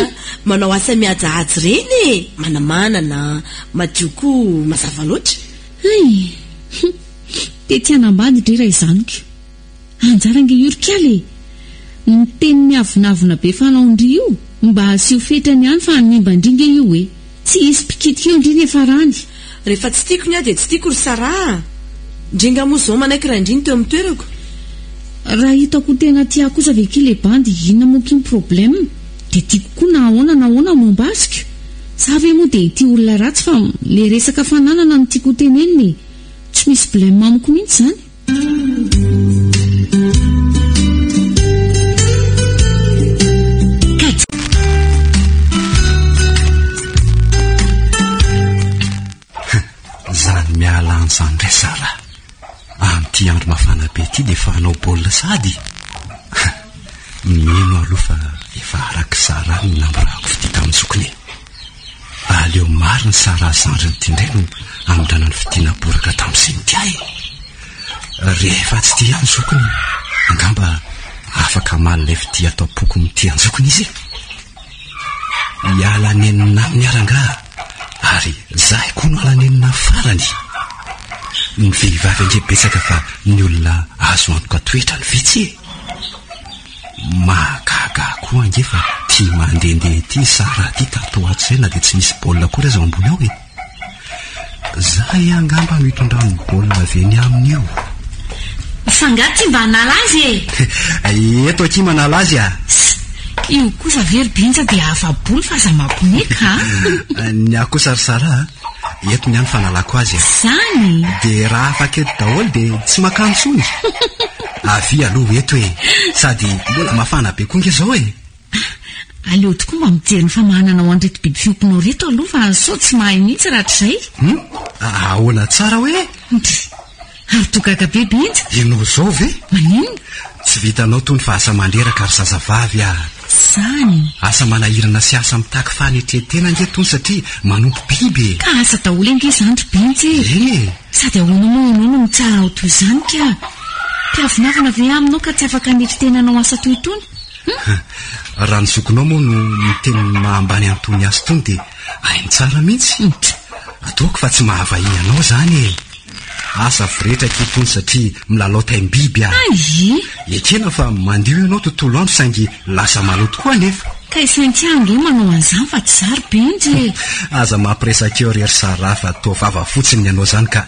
manao asa mihajahaja ireny e! Manamanana, madio koa mazava loatra. Hay! Hum! Dia tsy hanambady ndry raha izany ko! Anjara ange io ry kala e! Ny teny miavonavona be fanaon-dry io, mba asio fetrany ihany fa hanimba an-dry nge io e! Tsy hisy mpikitika eo ndry ny hiafarany! Rehefa tsy tiako ny ahy dia tsy tiako ry Sarah a! Ndry nga moa zao manaiky raha ndry ny teo amin'ny toerako? Raha hitako ho tena tia ahy kosa ve ki le bandy inona moa ki ny problème? Dia tiako koa na ahoana na ahoana momba azy ko! Za ve moa dia hitia olona ratsy fa le resaka fananana no tiako ho tenenina e! Tsy misy blème amiko mihitsy izany. Zany miala any zany ndray Sarah. Amin'ity andro mafana be ity dia efa hanao baolina sahady? Mino aho aloha fa efa arak'i Sarah ny namborahako fitia tamin'ny zokiny e. Aleo marina Sarah zandriny ity indray no hamindrana ny fitia naboraka tamin'i Cynthia e. Rehefa tsy tia ihany zokiny, angamba afaka hamaly ilay fitia ato am-poko mitia an-jokiny izy e. Hiala nenina aminy aho rangaha ary zahay koa no ala nenina farany. Ny vehivavy ange betsaka fa ny olona azo antoka toetra no vitsy e. Mahagaga ahy koa ange fa tia mandehandeha ity Sarah ity tato ho ato izay na dia tsy misy baolina akory aza ao ambony ao e. Zay angamba no itondrany baolina avy eny aminy io. Fa nga ty mba hanala azy e? Eto akia manala azy a! Ss! Io kosa ve ry Benja dia afa-bolo fa aza mampimeka a! Ny ahy kosa ry Sarah a! Eto ny ahy ny fanalako azy a! Zany? Dia raha afaka eto daholo dia tsy makany intsony. Avia aloha eto e! Sady mbola mafana be koa nge zao e! Aleo tokoa mba mijery ny famahanana ho an'ireto biby fiompinao ireto aloha fa sao tsy mahay mihitsy rahatrizay. Hum? Ahoana tsara hoe? Ndry! Ary toa gaga be Benja. Ianao izao ve? Maninona? Tsy vitanao tony fa asa mandreraka ry zazavavy ah! Izany? Asa manahirana sy asa mitaky fanetren-tena ange tony satria manompo biby e! Ka asa daholo ange izany ry Benja e! Eny e! Sady ahoana moa ianao no mitsara aho toy izany ka? Mpiavonavona ve aminao ka tsy afaka hanetry tena hanao asa toy itony? Hum! Raha ny zokinao moa no miteny ny maha ambany an'itony asa itony dia hainy tsara mihitsy. Ataoko fa tsy mahavahiny anao izany e! Asa voretra akia itony satria milalao taim-biby ah! Hay! Ekena fa mandio ianao tontolo andro saingy lasa maloto koa anefa. Ka i Cynthia ange manao an'izany fa tsy za ry Benja e! Aza mampiresaka eo re ry Sarah fa toa vava fotsiny ny anao izany ka.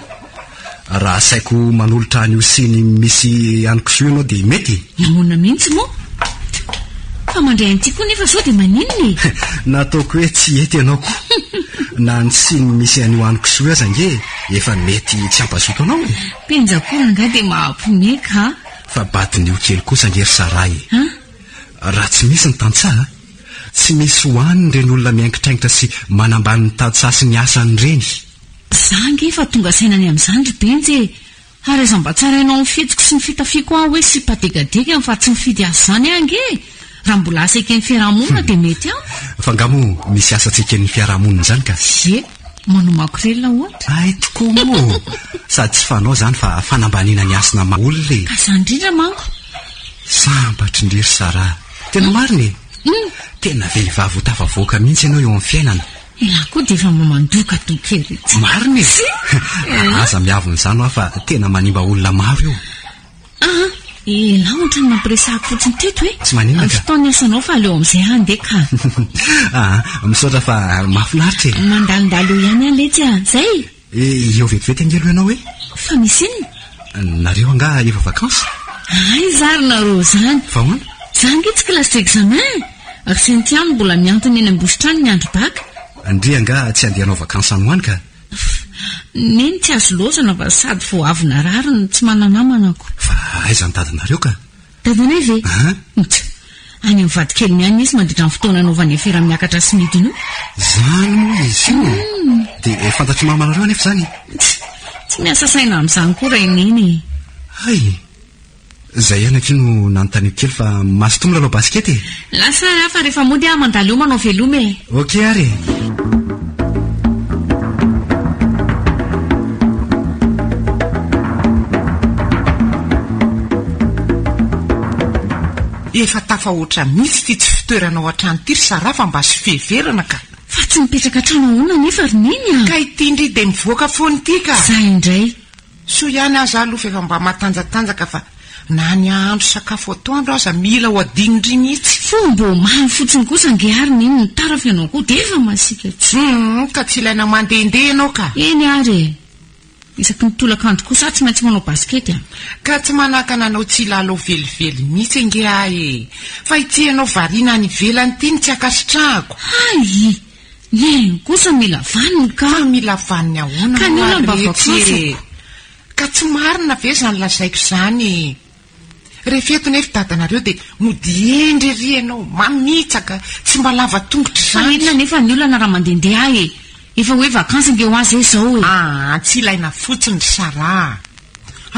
Raha asaiko manolotra an'io siny misy hanin-kisoa ianao dia mety e? Nahoana mihitsy moa? Fa mandray an'ity koa nefa sao dia maninona e? Nataoko hoe tsy hety ianao ko. Na ny siny misy an'io hanin-kisoa io aza ange efa mety tsy hampazoto anao e. Penja koa rangahy dia mahampone ka. Fa badin'io kely kosa ange ry Sarah e. An? Raha tsy misy ny tantsaha, tsy misy hohaniny ireny olona miaingitraingitra sy manambany ny tantsaha sy ny asany ireny. Za ange efa tonga saina ny amin'izany ry Benja e! Ary aza mba tsarainao amin'ny fihetsiko sy ny fitafiako aho hoe sipa degadegany fa tsy mifidy azy izany aho ange e! Raha mbola asa eken'ny fiaraha-monina dia mety amiko. Fa nga moa misy asa tsy eken'ny fiaraha-monina izany ka? Ie, manao makorelina ohatra. Hay tokoa moa! Sady tsy fanao izany fa fanambaniana ny hasina maha olona e! Ka izany indrindra manko. Sambatra indry ry Sarah. Tena marina e! Tena vehivavy ho tafavoaka mihitsy ianao eo amin'ny fiainana. Elah koa dia efa mba mandoka doka ery. Marina e! Aza miavona izany hoa fa tena manimba olona maro io. Aa, elah ohatran'ny nampiresahako fotsiny teto e. Tsy maninona ka. Fotoan'ny asanao fa aleo amin'izay aho handeha ka. Aa, misaotra fa mahafinaritra e. Mandalondalo eo ihany aho letsy a. Zay? Eo vetivety ange aloha ianao e. Fa misy inona? Nareo angaha efa vacances? Aiza ary nareo izany? Fa ahoana? Za ange tsy classe d'examen e! Ry Cynthia no mbola mihantona eny Ambositra any miandry bac. Ndry angaha tsy handeha hanao vacances any ho any ka? Neny tsy azo lozana fa sady vao avy narary no tsy mana-namana ko. Fa aiza ny dadanareo ka? Dadanay ve? An? Tch! Any amin'ny vadikeliny any izy mandritra ny fotoana anaovany afera miakatra sy midina io. Izany moa izy io? Dia fantatr'i mamanareo anefa izany? Tch! Tsy miasa saina amin'izany koa raineny e! Hay! Izay ihany akia no nanontaniako kely fa mazotoa milalao basikety e! Lasa ary aho fa rehefa mody aho mandalo eo manao veloma e! Ok ary e! Efa tafahoatra mihitsy ity tsy fitoerana ao an-trano ity ry Sarah fa mba azo fiheverana ka. Fa tsy mipetraka an-trano ahoana anefa ry Neny a! Ka ity ndry dia mivoaka foana ity ka! Za indray. Soa ihany aza aloha fa efa mba matanjatanjaka fa na ny hahandro sakafo atoandro aza mila ho adinondry mihitsy. Fomba omaly fotsiny kosa ange ary neny ny tarafy ianao koa dia efa masiaka tsy. Humm ka tsy ilaina mandehandeha ianao ka. Eny ary e. Isaky ny tolakandro kosa aho tsy maintsy manao basikety a. Ka tsy manakana anao tsy hilalao velively mihitsy ange aho e. Fa ity ianao variana any ivelany ity no tsy ankasitrahako. Hay! Neny kosa mila vaniny ka. Fa mila vaniny ahoana Ka ny moa olona mba ry retsy e? vakansako. Ka tsy marina ve izany lazaiko izany e? Rehefa eto nefa dadanareo dia mody hendry ery ianao, mamitsaka, tsy mba lava tongotra Fa izany. inona nefa ny olana raha mandehandeha ahy e? Efa hoe vakansy ange ho azy hoe izao e. Aa, tsy ilaina fotsiny ry Sarah a!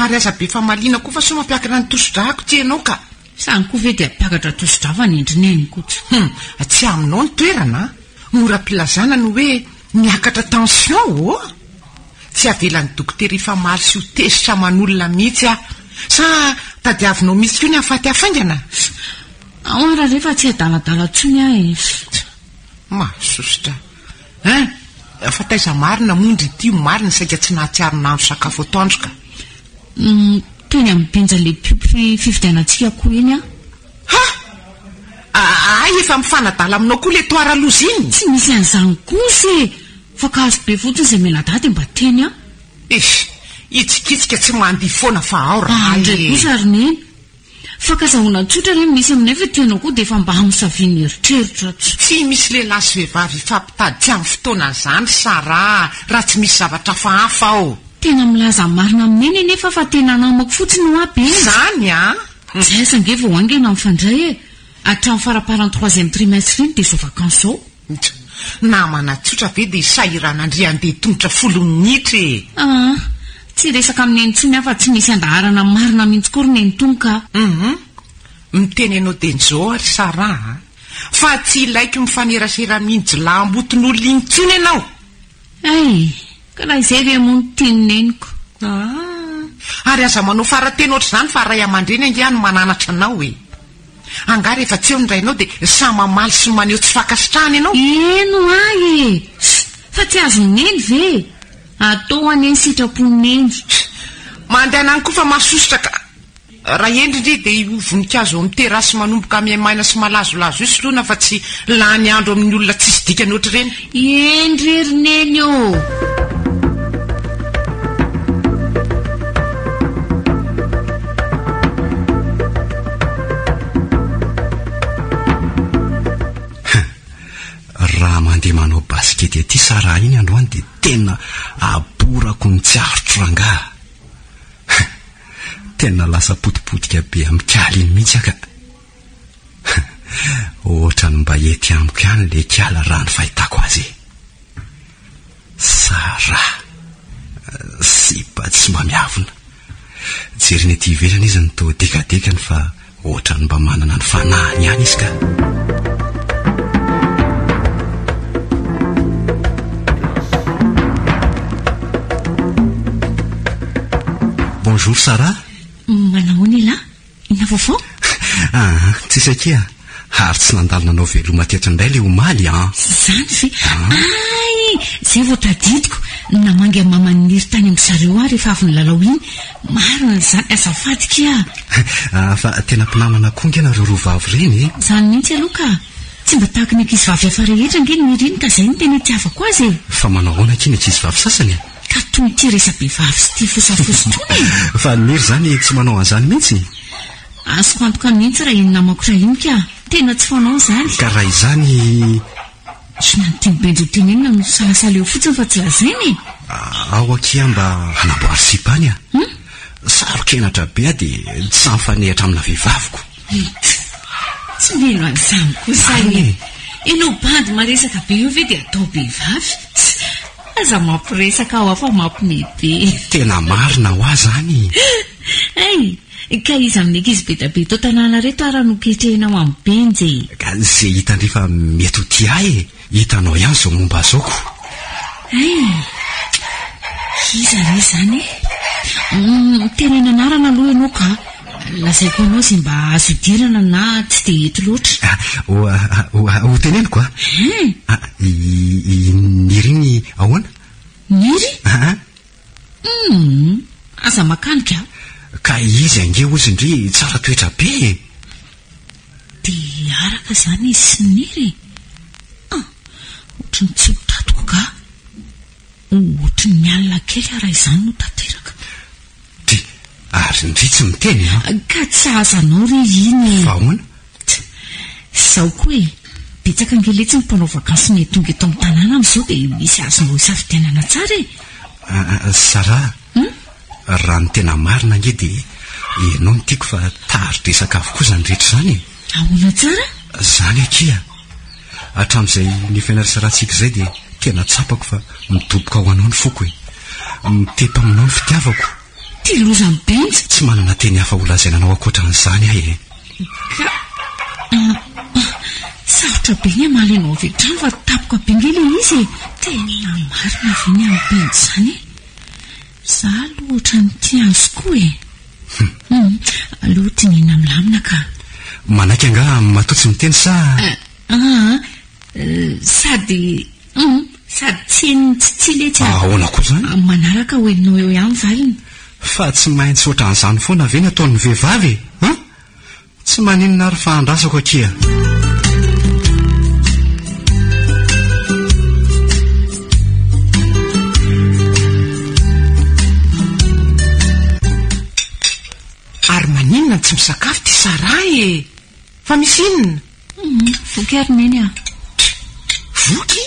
Ary aza be famaliana koa fa sao mampiakatra ny tosi-drako ity ianao ka. Izany koa ve dia hampiakatra tosi-drà fa nendry neny koa. Hum, tsy aminao ny toerana an! Mora am-pilazana ny hoe miakatra tension ô! Tsy avelan'ny dokotera hifamaly sy ho tezitra aman'olona mihitsy aho. Sa tadiavinao mihitsy koa ny hahafaty ahy faingana? Ao ary re fa tsy adaladala intsony aho e! Mahasosotra hein! Fa taiza marina moa ndry ity omaly no saika tsy nahatsiaro nahandro sakafo atoandro ka? Hum, teny amin'ny Benja le pub fividianantsika akoho iny aho. Ha! Hay efa mifanadala aminao koa le toara loza iny? Tsy misy an'izany kosa e! Fankahazo be fotsiny izay mianadahy dia mba teny aho. Eish! Hitsikitsika tsy mandihy foana fa ao raha e! Indray kosa ry neny. Fankazahoana tsotra re no misy aminay fa tianao koa dia efa mba amosavian'ny eritreritra tsy. Tsy misy lehilahy sy vehivavy hifampitady tsy amin'ny fotoanan'izany ry Sarah raha tsy misy zavatra hafahafa ao. Tena milaza ny marina amin'i Neny anefa fa tena namako fotsiny hoa Benja. Izany an! Zay aza ange vao haingana mifandray e! Hatramin'ny faramparan'ny troisième trimestre iny dia izao vacances izao. Ntsy, namana tsotra ve dia sahiranan-dry handeha tongotra folo minitra e! Aa, tsy hiresaka amin'i Neny intsony aho fa tsy misy andaharana marina mihitsy koa ry Nenitony ka. Hum, miteny anao dia njô ry Sarah a! Fa tsy ilaiko mifanerasera amin'iny jiolahimboton'olona iny intsony ianao! Hay! Ka raha izay ve moa no tian'i Neniko? Aa! Ary aza manao fara-teny ohatr'izany fa ray aman-dreny ange aho no mananatra anao e! Angaha rehefa tsy eo ny rainao dia sahy mamaly sy maneho tsy fankasitrahana ianao? Eny ho ahy e! Fa tsy azon'i Neny ve e? Atao anie ny sitrapon'i Neny. Mandehana any koa fa mahasosotra ka! Raha hendry ndry dia io voninkazo eo amin'ny terrasse manomboka miha-maina sy malazolazo io soloina fa tsy lany andro amin'ny olona tsisy dikany ohatr'ireny. Eny re ry Neny ô! Raha mandeha manao basikety aty Sarah iny androany dia tena aborako ny tsy aritro rangaha. Tena lasa potipotika be amin'i Kala iny mihitsy aho ka. Ohatran'ny mba ety amiko ihany ilay Kala raha ny fahitako azy e. Sarah. Sipa tsy mba miavona. Jerena ety ivelany izy no toa dekadekany fa ohatran'ny mba manana ny fanahiny ihany izy ka. Bonjour Sarah. Manahoana elah? Inona vaovao? Ah, tsisy akia. Ary tsy nandalo nanao veloma teto indray ilay omaly an! Izany ve? Hay! Izay vao tadidiko, namangy an'i maman'i Niry tany amin-dry zareo aho rehefa avy nilalao iny. Marina izany, azafady kia! Fa tena mpinamana koa ange nareo roa vavy ireny e! Izany mihitsy aloha ka! Tsy mba tahaka ny ankizivavy hafa rehetra ange Niry iny ka izay no tena itiavako azy e! Fa manao ahoana akia ny ankizivavy sasany e? Ka toy ity resa-behivavy sy ity fosafosa itony e! Fa Niry izany tsy manao an'izany mihitsy? Azoko antoka mihitsy raha iny namako iray iny ka! Tena tsy fanao izany. Ka raha izany. Inona no tian'i Benjo tenenina no misalasala eo fotsiny fa tsy lazaina e! Ao akia mba hanamboary sipa any a! Saro-kenatra be aho dia tsy sahy mifanehatra amina vehivaviko. Tt! Tsy mino an'izany kosa aho e! Ianao bandy maresaka be io ve dia atao behivavy? Tt! Aza mampiresaka aho fa mampime be. Tena marina hoa zany. Hay! Ka iza amin'ny ankizy be da be eto an-tanàna reto ara no ketrehinao amin'ny benja e? Ka ze hitan-dry fa mety ho tia ahy e! Hitanao ihany izao momba azy izao ko! Hay! Iza re izany e? Mitenena anarana aloha ianao ka! Lazaiko anao izay mba azo idirana na tsy dia eto loatra. Ho teneniko a! Hein! I Niry ahoana? Niry? Aa! Humm! Aza makanika a! Ka izy ange hozy ndry tsara toetra be e! Dia araka izany izy sy Niry e! Ah! Ohatry ny tsy ho tatiko ka! Ohatry ny mialona kely aho raha izany no tanteraka. Dia ary ndry tsy miteny an! Ka tsy sahaza anao re iny e! Fa ahoana? Tsa! Izao koa e! Betsaka ange letsy ny mpanao vakansy miha tonga eto amin'ny tanàna amin'izao dia misy azonao isafidianana tsara e! Sarah, raha ny tena marina ange dia ianao no tiako fa tari-dresaka avokoa izany rehetra izany e! Ahoana tsara? Izany akia! Hatramin'izay nifaneraserantsika izay dia tena tsapako fa midoboka ho anao ny foko e! Mitepo aminao ny fitiavako. Ty loza mibenja! Tsy manana teny hafa ho lazaina anao ankoatra an'izany aho e! Ka sarotra be ny hamaly anao avy hatrany fa tapoka be nge ilay izy e! Tena marina ve ny amin'i Benja izany e? Za aloha ohatran'ny tia azy koa e! Hum, aleo dinihina milamina ka. Manaiky angaha matoa tsy miteny sa? Aa, sady hum, sady tsy eny tsy tsia letsy a. Ahoana koa izany? Manaraka ho henonao eo ihany valiny. Fa tsy maintsy ohatran'izany foana ve ny ataon'ny vehivavy e? An? Tsy maninona ary fa andrasako akia. Ary maninona no tsy misakafo ty Sarah e? Fa misy inona? Voky ary Neny a. Voky?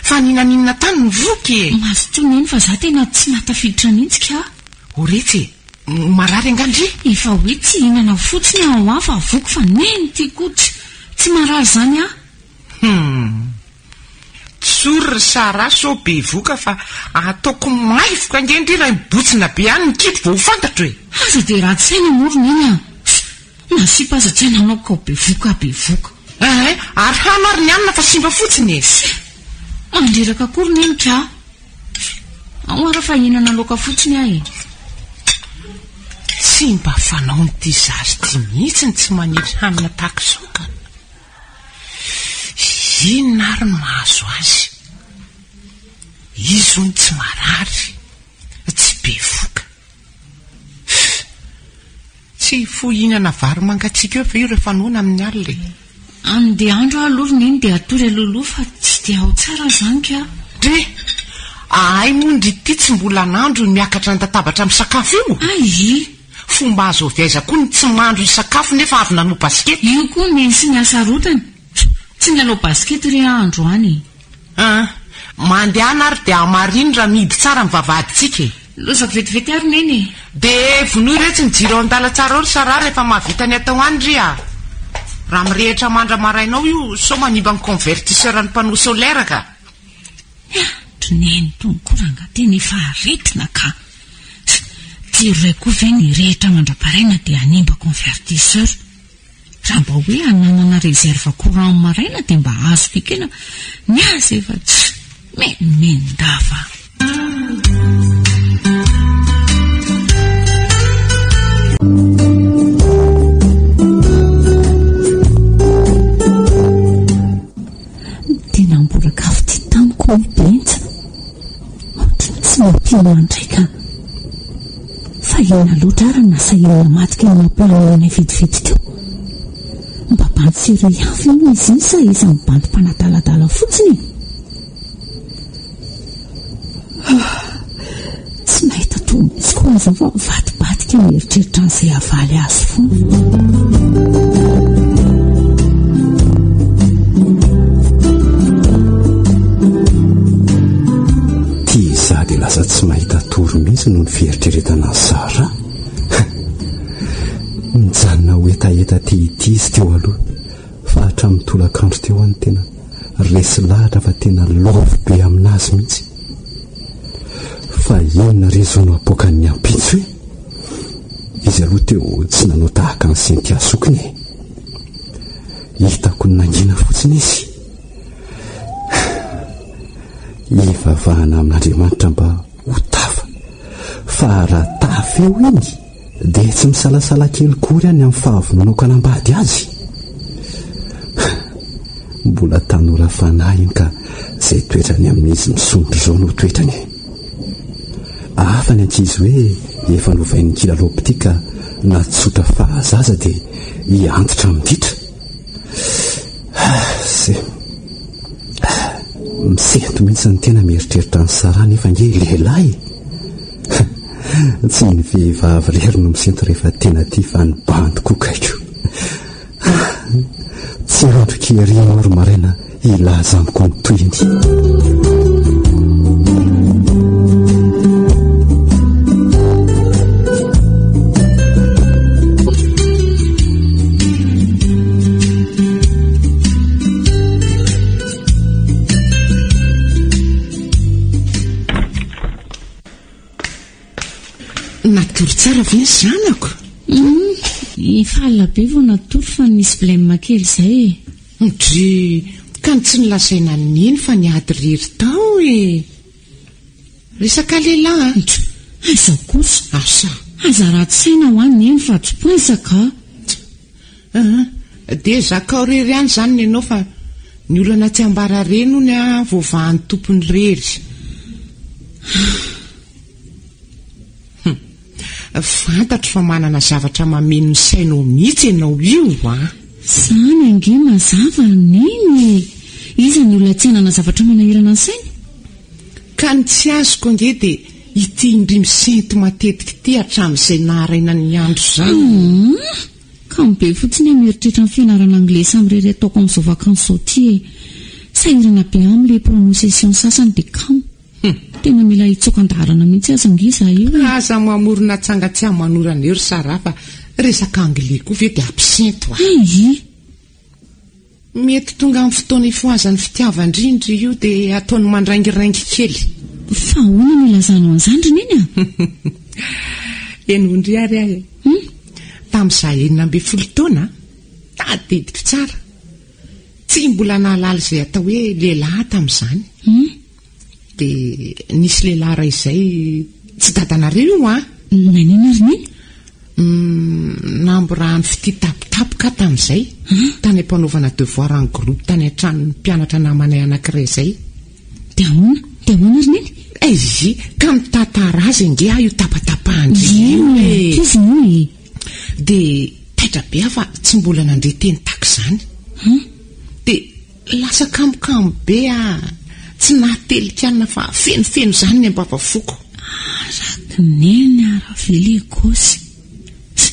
Fa ninaninona tany ny voky e? Mazotoa Neny fa za tena tsy mahatafiditra mihitsy ka. O retsy e! Marary angaha ndry? Efa hoe tsy hihinana fotsiny aho hoa fa voky fa neny ty koa tsy tsy marary izany aho. Hum. Tsory ry Sarah sao bevoka fa ataoko maivoka ange ndry raha mibotsina be any ny kibo vao ho fantatro e! Aza dia ratsy saina moa ry neny a! Na sipa aza tsy hananao kao bevoka bevoka. Eeh, ary hano ary ny hanina fa simba fotsiny e! Mandreraka akory neny ka! Ao ara fa hihinana laoka fotsiny aho e! Tsy mba fanaon'ity zaza ity mihitsy ny tsy maniry hanina tahaka izao ka! Inona ary no mahazo azy? Izy hono tsy marary, tsy bevoka. Tsy hifoha hihinana vary mangatsiaka eo ve io rehefa noana amin'ny alina e? Andeha andro aho aloha ry neny dia hatory alohaloha fa tsy dia ao tsara izany ka. Dre! Ahay moa ndry ity tsy mbola nandro io miakatra an-databatra misakafo io? Ay! Fomba azo avy aiza koa ny tsy mandro hisakafo nefa avy nanao basikety? Io koa neny sy ny hasarotany. Tsy nilalao basikety re aho androany e. An! Mandehana ary dia hamarino raha mihidy tsara ny vavahadintsika e! Lozako vetivety ary Neny e! Dia vonoy retsy ny jiro ao an-dalantsara ao ry Sarah rehefa mahavita ny atao any ry a! Raha mirehitra mandra-maraina ao io sao manimba ny convertisseur ny panneau solaire ka! Ry Neny tony koa rangaha tena efa aretina ka! Jiro iray koa ve ny hirehitra mandra-paraina dia hanimba convertisseur? Raha mba hoe hananana réserve courant amin'ny maraina dia mba azoko ekena, ny azy efa tsy menomenon-dava. tianao handray ka. Fa inona loatra ary no nasahiany namadika iny mampalahelo anay vetivety teo? Mba bandy sérieux ihany ve moa izy iny sa isan'ny bandy mpanadaladala fotsiny e? Ah, tsy nahita toa mihitsy koa aho izao fa mivadibadika mieritreritra an'izay havaly azy foana. Ty izaho dia lasa tsy mahita tory mihitsy noho ny fieritreretana an'i Sarah. Nijanona ho hetaheta te hitia izy teo aloha fa hatramin'ny tolakandro teo aho no tena resy lahatra fa tena love be aminazy mihitsy. Fa inona re izao no apoakan'ny ampitso e? Izy aloha teo tsy nanao tahaka an'i Cynthia zokiny e. Hitako nangina fotsiny izy. Hivavahana amin'Andriamanitra mba ho tafa. Fa raha tafa eo iny dia tsy misalasala kely kory aho ny amin'ny fahavononako hanambady azy. Mbola tanora fanahy iny ka izay toetrany amin'izy misondro izao no toetrany e. Hafa ny ankizy hoe efa novain'ny kilalao-pitia ka na tsotra fahazaza dia hihantitra amin-ditra. Se. Misento mihitsy ny tena mieritreritra an'i Sarah nefa ange lehilahy e. Tsy ny vehivavy irery no misento rehefa tena tia fa ny bandy koa kaiko. Tsy andro kely ianao ry maraina hilaza amiko ny tohiny. Natory tsara ve ny zanako? Hum, efa alina be vao natory fa nisy blème kely izay e. Ndry, ka ny tsy nolazaina an'i Neny fa niady irery tao e. Resaka lehilahy an! Ndry, aiza kosa? Asa. Aza ratsy saina hoa Neny fa tsy poinsa ka. Aa, dia zakao irery ihany izany ny anao fa ny olana tsy ambara reny hono a voavahan'ny tompony irery. Hum, fantatro fa manana zavatra mameno ny sainao mihitsy ianao io a! Izany ange mazava Neny e! Iza ny olona tsy hanana zavatra manahirana ny sainy? Ka ny tsy azoko ange dia ity indry misento matetika ity hatramin'izay naharaina ny andro izany. Hum! Kamo be fotsiny aho mieritreritra ny fianarana anglais samirery ataoko amin'izao vacances izao ity e! Sahirana be aminy le prononciation sasany dia kamo. Tena mila hitsoaka an-daharana mihitsy aza ange izaho io e! Aza mamorona tsanga tsy aman'orana eo ry Sarah fa resaka anglais koa ve dia hampisento a! Hii! Mety tonga amin'ny fotoana ifohazan'ny fitiavan-drindry io dia ataony mandraingiraingy kely. Fa ahoana no ilazanao an'izany ry Neny a? Henoin-dry ary aho e. Hum? Tamin'izaho 16 taona, tadidiko tsara, tsy mbola nahalala izay atao hoe lehilahy aho tamin'izany. Hum? Dia nisy lehilahy iray izay, tsy dadanareo io an! Naninona ry Neny? Uhm, namborahany fitia tampotampoka aho tamin'izay, tany am-panaovana devoir en groupe tany an-tranon'ny mpianatra namanay anankiray izay. Dia ahoana? Dia ahoana ry Neny? Eiii, ka mitantara azy ange aho io tapatapahan-dry io Inona e! ankizy moa e? Dia taitra be aho fa tsy mbola nandre teny tahaka izany. Hum? Dia Lasa kamokamo be ah! Tsy nahatelik'anina fa fenofeno izany ny am-bavafoko. Araky neny aravily gosy. Tsy,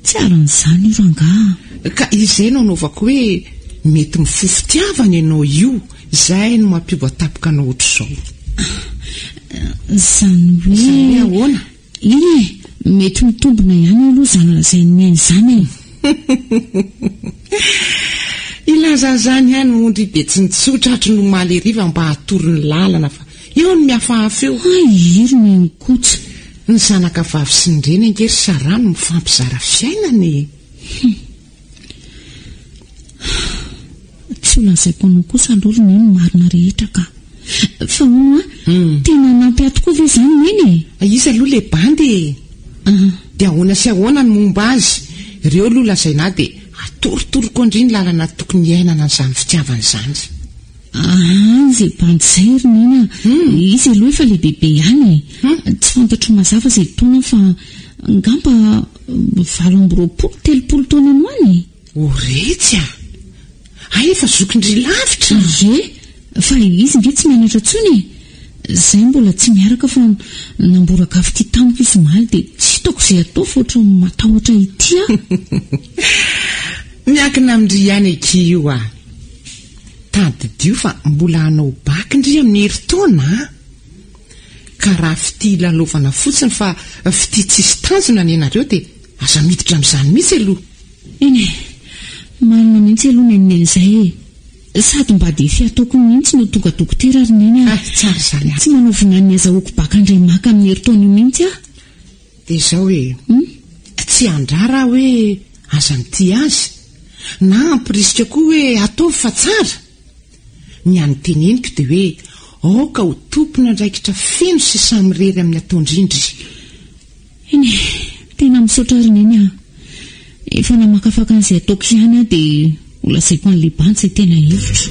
tsy aran'izany io rangaha. Ka izay no anaovako hoe mety mifoha fitiavana ianao io, izay no mampiova tampoka anao ohatr'izao. Izany hoe. Izany hoe ahoana? Eny e, mety mitombina ihany aloha izany lazain'i Neny izany e. Hilaza an'izany ihany moa ndry dia tsy nitsotra hatry ny omaly hariva mba hatoro ny lalana fa eo no mihafahafa eo. Hay ry Neny koa. Ny zanaka vavy sy ny reny ange ry Sarah no mifampizara fiainana e. Hum. Tsy ho lazaiko anao kosa aloha ry Neny ny marina rehetra ka. Fa hono hoa, tena hanampy ahy tokoa ve izany Neny e? Iza aloha ilay bandy e? Dia ahoana sy ahoana ny momba azy? Ireo aloha lazaina ahy dia atorotoroko an-dry ny lalana tokony hiainana an'izany fitiavana izany. Any izay bandy izay ry Neny a! Izy aloha efa lehibebe ihany e! Tsy fantatro mazava izay taonany fa angamba 28, 30 taona any ho any e! O retsy a! Hay efa zokin-dry lavitra! Ie, fa izy nge tsy mianatra intsony e! Izay mbola tsy miaraka fa namboraka avy ity tamiko izy omaly dia tsy hitako izay atao fa ohatran'ny matahotra ity aho. Miankina amin-dry ihany akia io a! Tadidio fa mbola hanao bac ndry amin'ny herintaona a! Ka raha fitia hilalaovana fotsiny fa fitia tsisy tanjona ny anareo dia aza miditra amin'izany mihitsy aloha. Eny e! Marina mihitsy aloha ny an'i Neny izay e! Sady mba défi ataoko mihitsy no tonga dokotera ry Neny a! Hay tsara izany a! Tsy manao vinany ny azahoako bac indray maka amin'ny herintaona io mihitsy aho. Dia izao e, tsy handrara aho hoe aza mitia azy, na hampirisika koa hoe ataovy fa tsara. Ny hany teneniko dia hoe aoka ho tompon'andraikitra feno sy samirery amin'ny ataon-drindry. Eny e, tena misaotra ry Neny a! Efa namakafaka an'izay ataoko ihany aho dia ho lazaiko an'i Liban izay tena hevitro.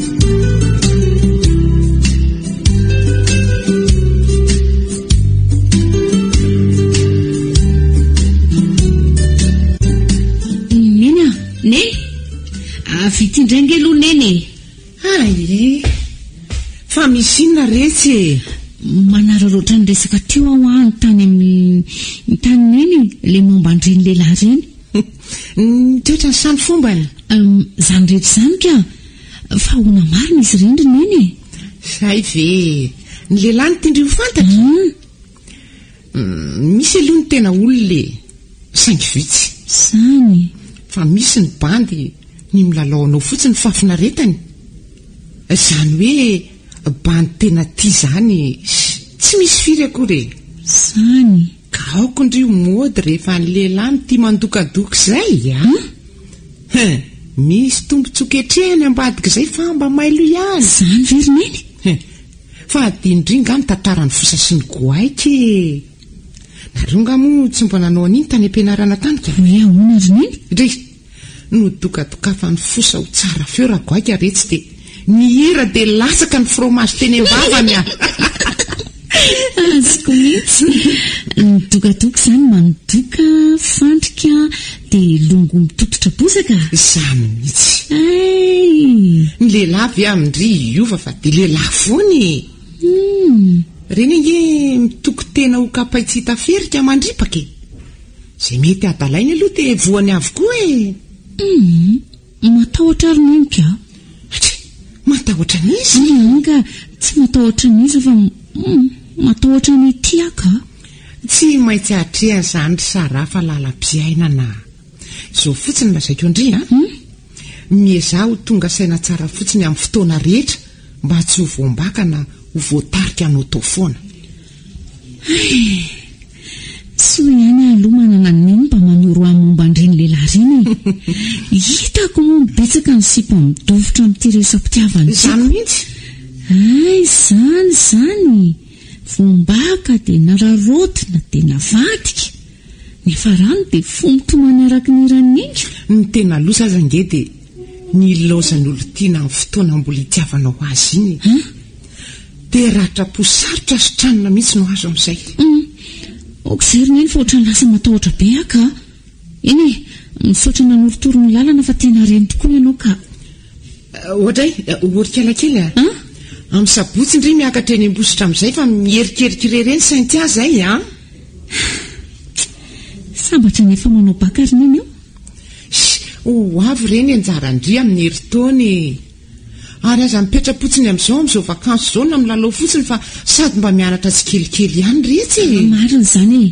Neny a! Neny! Avy ity indray ange aloha Neny e! Hay e! Fa misy inona retsy e? Manararaotra ny resaka teo aho an tany amin'ny tany neny ilay momba an'ireny lehilahy ireny. Ny toetrany sa ny fombany? Izany rehetra izany ka! Fa ahoana marina izy ireny ry neny e? Zay ve e! Ny lehilahy no tian-dry ho fantatra? Misy aloha ny tena olona e! Saingy vitsy. Izany. Fa misy ny bandy ny milalao anao fotsiny fahafinaretany. Izany hoe bandy tena tia izany tsy misy firy akory e. Izany. Ka aoka ndry ho mody rehefa ny lehilahy no tia mandokadoka izay a! Hein! Misy tombontsoa ketrehany ambadik'izay fa mba mailo ihany. Izany ve ry Neny? Hein! Fa adinondry nga ny tantaran'ny fosa sy ny goaika e! Nareo nga moa tsy mba nanao an'iny tany am-pianarana tany ka? Hoe ahoana ry Neny? Ndry! Nodokadokafan'ny fosa ho tsara feo ragoaika retsy dia nihira dia latsaka ny fromage teny am-bavany a! Azoko mihitsy. Ny dokadoka izany manodoka, fandrika, dia longo mitototra bozaka? Izany mihitsy. Hay! Ny lehilahy ve amin-dry hiova fa dia lehilahy foana e! Hum. Ireny ange mitoky tena ho kapay tsy hita ferika mandripaka e! Izay mety hadalainy aloha dia voany avokoa e! Hum, matahotra ary neny ka. Atria, matahotra an'iza? Hum, ka tsy matahotra an'iza fa hum, matahotra ny hitia ka. Tsy maintsy atrehana izany ry Sarah fa lalam-piainana. Izao fotsiny lazaiko an-dry a! Miezaha ho tonga saina tsara fotsiny amin'ny fotoana rehetra mba tsy ho voambaka na ho voatarika hanaotao foana. Hay! Soa ihany aho aloha manana an'i Neny mba manoro ahy momba an'ireny lehilahy ireny e! Hitako moa betsaka ny sipa midofotra amin'ity resa-pitiavana ity. Izany mihitsy! Hay, izany izany! Voambaka dia nararaotina dia navadika! Ny hafarany dia fo mitomany araka ny hiran'i Neny. Ny tena loza aza ange dia ny ilaozan'ny olon-tiana amin'ny fotoana mbola itiavanao azy iny e! Dia ratram-po sarotra sitranina mihitsy no azo amin'izay. Hum! Aoka izay ry Neny fa ohatran'ny lasa matahotra be aho ka! Eny e! Misaotra nanorotoro ny lalana fa tena reny tokoa ianao ka! Oadray, orikala kely a! An? Amin'ny sabotsy ndry miakatra eny Ambositra amin'izay fa miherikerika irery eny Cynthia izay an! Sambatra ny efa manao baka ry Neny o! Sh! Ho avy re ny anjaran-dry amin'ny herintaona e! Ary aza mipetra-potsiny amin'izao amin'izao vakansy izao na milalao fotsiny fa sady mba mianatra tsikelikely ihany retsy e! Marina izany e!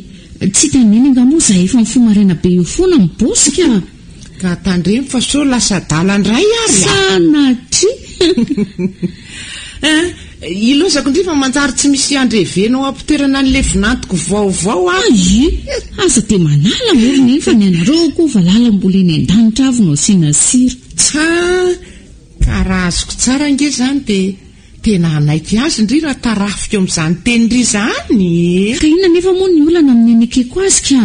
Tsy hitan'i Neny angaha moa izahay efa mifoha maraina be eo foana mibosika? Ka tandremo fa sao lasa adala indray ary a! Sanatria! Eh, ilaozako ndry fa manjary tsy misy andrevenao am-pitoerana an'ilay vinantoko vaovao aho. Aie! Aza dia manala moa ry Neny fa ny anareo koa valala mbola eny an-danitra avy no asiana sira. Tsa! Ka raha azoko tsara ange izany dia tena hanaiky azy ndry raha tarafiko amin'izany teny ndry izany e! Ka inona anefa moa ny olana amin'ny hanekeko azy ka?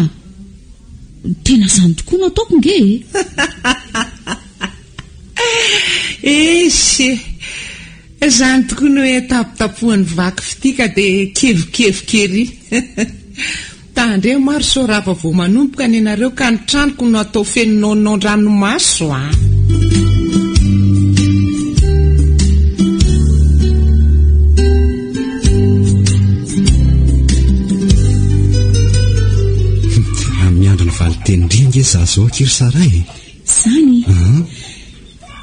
Tena izany tokoa no ataoko nge e! Esy e! Izany tokoa ny hoe tapotapohan'ny vaky fitia ka dia kevokevoka ery. Tandremo ary sao rava vao manomboka ny anareo ka ny tranoko no atao feno nonon-dranomaso a! Miandry ny valin-tenin-dry ange za zao akia ry Sarah e! Zany?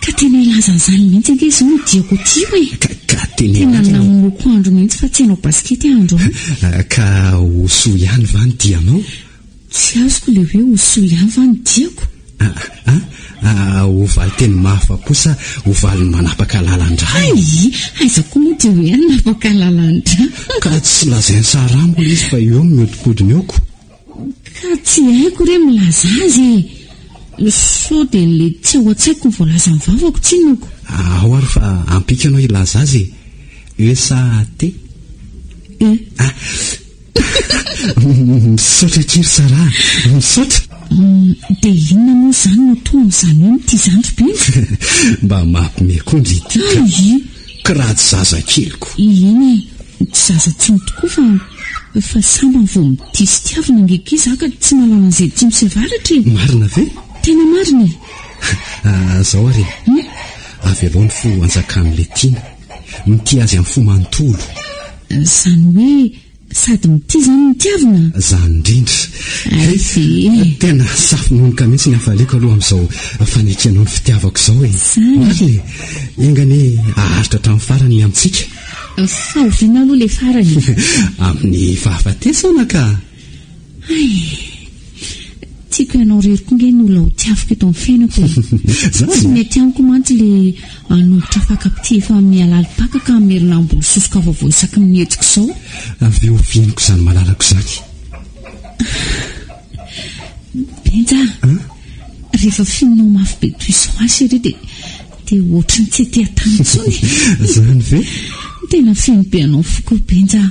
Ka tena hilaza an'izany mihitsy ange izao ny diako aty io e! Ka, ka teneno Tena ange. namonoako andro mihitsy fa tsy hanao basikety aho androany. Ka ho soa ihany va ny dianao? Tsy azoko ilay hoe ho soa ihany va ny diako? Ah, ah, ho valin-teny mahafa-po sa ho valiny manapaka lalan-drà e? Hay! Aiza koa moa dia hoe hanapaka lalan-drà? Ka tsy lazain'i Sarah moa ilay izy fa eo no mihodinkodina eo ko. Ka tsy haiko re milaza azy e! Sao dia le tsy ao an-tsaiko no voalazan'ny vavako tsinona ko. Ao ary fa ampiko ianao hilaza azy e! E sa T? E. Ah! Misaotra akia ry Sarah a! Misaotra! Dia inona moa izany no atao amin'izany hoe mitia zandry be? Mba mampime koa ndry ity ka! Hay! Kiraha tsy zazakeliko! Eny e! Tsy zaza tsony tokoa fa fa sambany vao mitia sy tiavina ange akia za ka tsy mahalala an'izay atsimo sy avaratra e! Marina ve? Tena marina e! Ah, zao ary e! Avelao ny fo hanjakan'ilay tiana. Mitia azy amin'ny fo manontolo. Izany hoe Sady mitia izany no tiavina? Izany indrindra. Hay ve? Tena safononoka mihitsy ny hafaliako aloha amin'izao fanekenao ny fitiavako izao e. Izany. Marina e. Enga anie haharitra hatramin'ny farany ny amintsika. Fa oviana aloha ilay farany e? Amin'ny fahafatesana ka. Hay. Tiako ianao irery koa nge no olona ho tiaviko eto amin'ny fiainako e. Zany? Tsy mety amiko mantsy le hanolotra fakam-pitia efa mihalalim-paka ka hamerina hamboly sosoka vaovao isaky ny mihetsika izao. Avy eo ovianiko izany malalako izany. Benja a! Rehefa fihinao mafy be toy izao ahy chérie dia dia ohatry ny tsy ety an-tany intsony e. Zany ve? Tena feno be anao ny foko ry Benja a!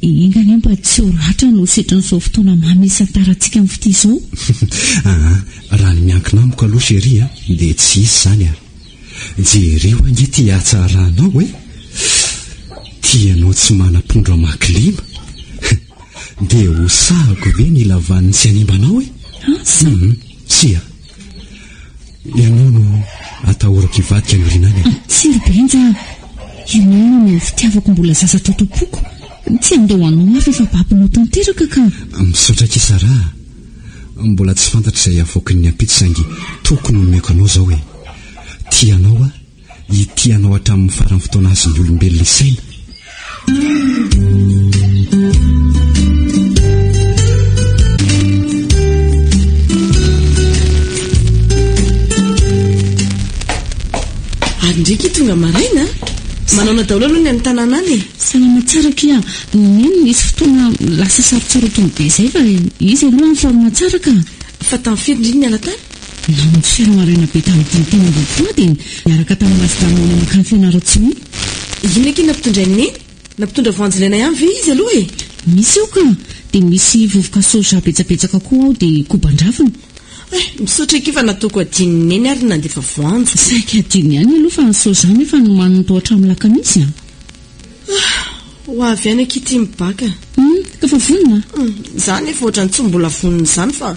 Enga anie mba tsy ho ratra no setrin'izao fotoana mamy isantarantsika amin'ny fitia izao. Aa, raha ny miankina amiko aloha chérie a, dia tsy hisy izany a. Jereo ange ity hatsaranao e! Tianao tsy manam-pondro aman-kilema. Dia ho sahako ve ny hilavan'ny tsy hanimba anao e? Asa? Hum, tsia. Ianao no atahorako hivadika any aoriana any e. Tsia ry Benja a! Ianao no fitiavako mbola zaza tato am-poko. Tsy handao anao aho rehefa babonao tanteraka ka. Misaotra akia Sarah a! Mbola tsy fantatro izay havoakin'ny ampitso saingy toky no omeko anao izao e! Tia anao aho. Hitia anao hatramin'ny faran'ny fotoana azon'ny olombelona isaina. Ary ndry ki tonga maraina a! Manaona daholo aloha ny any tanàna any e! Salama tsara akia, neny nisy fotoana lasa sarotsarotiny be izay fa izy aloha en forme tsara ka! Fa tamin'ny firy ndry no niala tany? Namonjy fiara maraina be tamin'ny dimy 23 aho dia niaraka tamin'i Masdamona nankany Fianarantsoa iny. Inona akia nampitondrain'i Neny? Nampitondra voanjo ilaina ihany ve izy aloha e? Misy ao ka! Dia misy vovoka soja betsabetsaka koa ao dia koban-dravina. Eh, misaotra akia fa nataoko adinon'i Neny ary ny nandefa voanjo. Saika adino ihany aloha fa ny soja nefa nomaniny tao hatramin'ny lakamisy a! Ah! Ho avy any akia ity mibaka. Hum, ka efa vonona? Hum, za nefa ohatran'ny tsy mbola vonona izany fa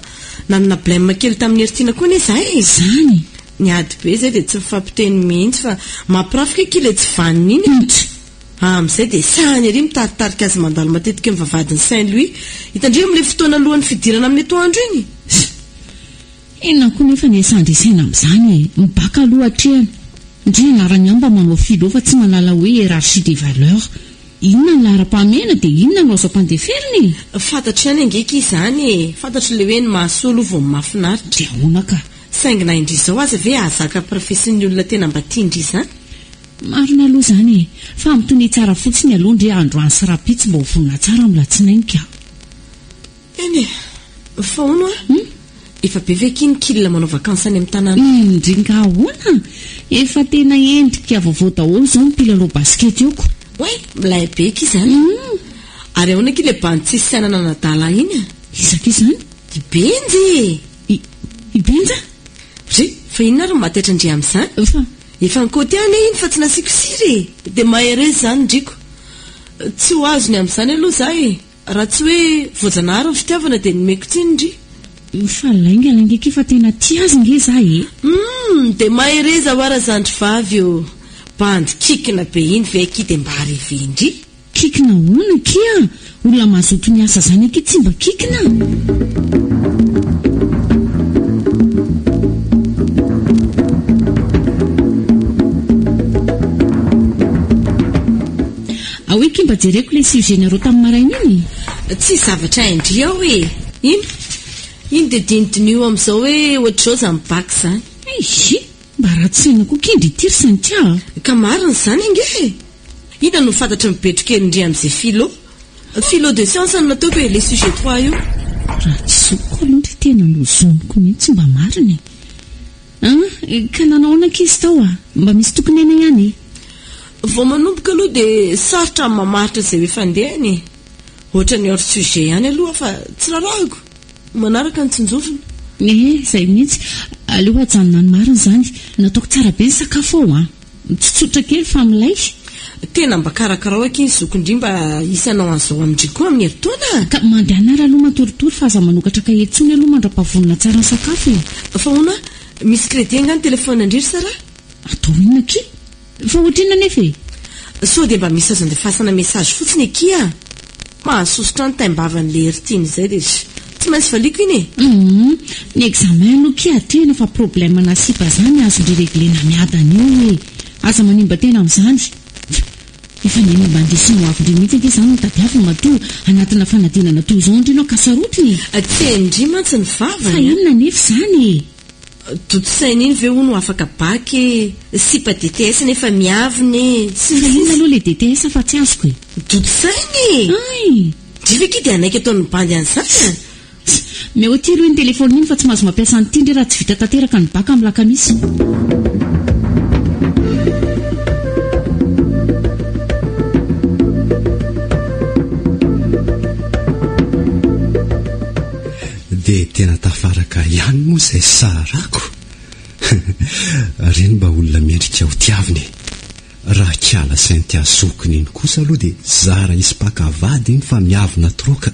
nanana blème kely tamin'i Heritiana koa anie za e! Izany? Niady be zay dia tsy nifampiteny mihitsy fa mampirafy kay akia ilay tsy vanona iny e! Hunt! Amin'izay dia sahany ery mitaritarika azy mandalo matetika eo amin'ny vavahadin'i Saint Louis. Hitandremo amin'ilay fotoana alohan'ny fidirana amin'ny atoandro iny! Inona koa nefa ny iasandresaina amin'izany e! Mibaka aloha atrehana. Ndry anarany ihany mba manao philo fa tsy manala hoe hiérarchie des valeurs. Inona ny laharam-pahamehana dia inona no azo ampandeferina e! Fantatro ihany ange akia izany e! Fantatro ilay hoe ny mahasoa aloha vao ny mahafinaritra. Dia ahoana ka? Saingy na indry izao aza ve hahazaka ampirafesin'ny olona tena mba tian-dry izany? Marina aloha izany e! Fa mitonia tsara fotsiny aloha ndry androany sy rahampitso mba ho vonona tsara amin'ny latsinainy ka! Eny e! Fa hono hoa? Hum? Efa be ve akia ny kil manao vacances any amin'ny tanàna? Indringa ahoana? Efa tena endrika vaovao daholo izao ny mpilalao basikety eo ko! Oay! Milay be akia izany! Hum! Ary ahoana akia ilay bandy tsisy saina nanadala ahy iny a? Iza akia izany? I Benja e! I, i Benja? Ry, fa inona ary no mahataitra an-dry amin'izany? Fa. Efa nikaoty ahy anie iny fa tsy nasiako sira e! Dia mahereza izany ndriko. Tsy ho azony amin'izany aloha za e! Raha tsy hoe voajanahary ny fitiavana dia nomeko tsiny ndry. Fa lainga lainga akia fa tena tia azy nge za e! Humm! Dia mahereza hoa razandry vavy ô! Bandy kikina be iny ve akia dia mba revendry? Kikina ahoana akia? Olona mazoto miasa zany akia tsy mba kikina. Ao akia mba jereko ilay sujet nareo tamin'ny maraina iny e. Tsisy zavatra hain-dry ao e! Iny? Iny dia dinidiniho amin'izao hoe ohatr'izao izany bac izany. Eiish! Mba ratsy saina koa kindry ity ry Cynthia a! Ka marina izany ange e! Inona no fantatry ny betro kelin-dry amin'izay philo? Philo de science no nataoko e, le sujet trois io. Raha tsy zokiko aloha dia tena nozoniko mihitsy mba marina e! An! Ka nanao ahoana ankizy tao a? Mba misy tokony aina ihany e! Vao manomboka aloha dia sarotra ny mamaritra izay hoe fandehany e! Ohatran'ny hors sujet ihany aloha fa tsy rarahako! Manaraka ny tsinjovina. Ee, izay mihitsy. Aleo ajanona any marina izany. Nataoko tsara be ny sakafo ao an! Tsotsotra kely fa milay. Tena mba karakarao akia ny zokin-dry mba hisy hanao an'izao amin-dry koa amin'ny herintaona a! Ka mandehana ary aloha matoritory fa aza manokatra kahie intsony aloha mandra-pavonona tsara ny sakafo e! Fa hono a! Misy crédit angaha ny telephone-ndry ry Sarah? Atao inona akia? Fa ohatrinona anefa e? Sao dia mba misy azo andefasana message fotsiny akia a! Mahasosotra ny taim-bavan'ilay Heritiana izay dia tsy maintsy valiako iny e! Humm, ny examen aloha kia atrehina fa problème na sipa zany azon-dry reglena miadana eo e! Aza manimba tena amin'izany! Efa ny hanimba an-dry sy ny hoavin-dry mihitsy ange izany no tadiaviny matoa anatina fanadinana toy izao ndry ianao ka sarotiny e! Tendry mantsy ny vavany Fa a! inona anefa izany e? Doto saina iny ve hono afaka bac e? Sipa DTS nefa miavona e! Sy ny Fa inona sisa. aloha le DTS fa tsy azoko e? Doto saina e! Hay! Ndry ve ki dia hanaiky ataon'ny bandy an'izany a? Tss! Meo aty aloha iny telephone iny fa tsy mahazo mampiasa an'ity ndry raha tsy vita tanteraka ny bac amin'ny lakamisy. Dia tena tafaraka ihany moa izay Sarako? Reny mba olona mendrika ho tiavina e! Raha kiala Cynthia zokiny iny kosa aloha dia zara hisy mpaka vady iny fa miavona trop ka!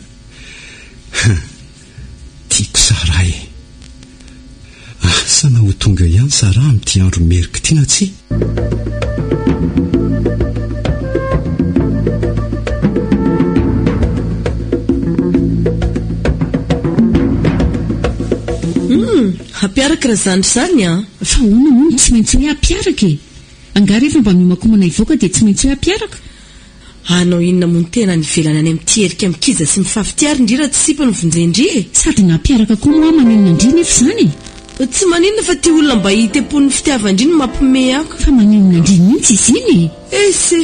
Tiako Sarah e! Asa na ho tonga ihany Sarah amin'ity andro meriko ity na tsia? Humm, hampiaraka raha zandry zany an! Fa ahoana moa no tsy maintsy hoe hampiaraka e? Angaha rehefa mba miomakomana hivoaka dia tsy maintsy hoe hampiaraka? Hanao inona moa ny tena any ivelany any amin'ity erika mikiza sy mifafy ary ndry raha tsy sipa no vonjen-dry e! Sady na mpiaraka koa moa aho maninona ndry nefa izany e! Tsy maninona fa ty olona mba hitempoan'ny fitiavan-dry no mampime ako. Fa maninona ndry mihitsy izy iny e! Ese!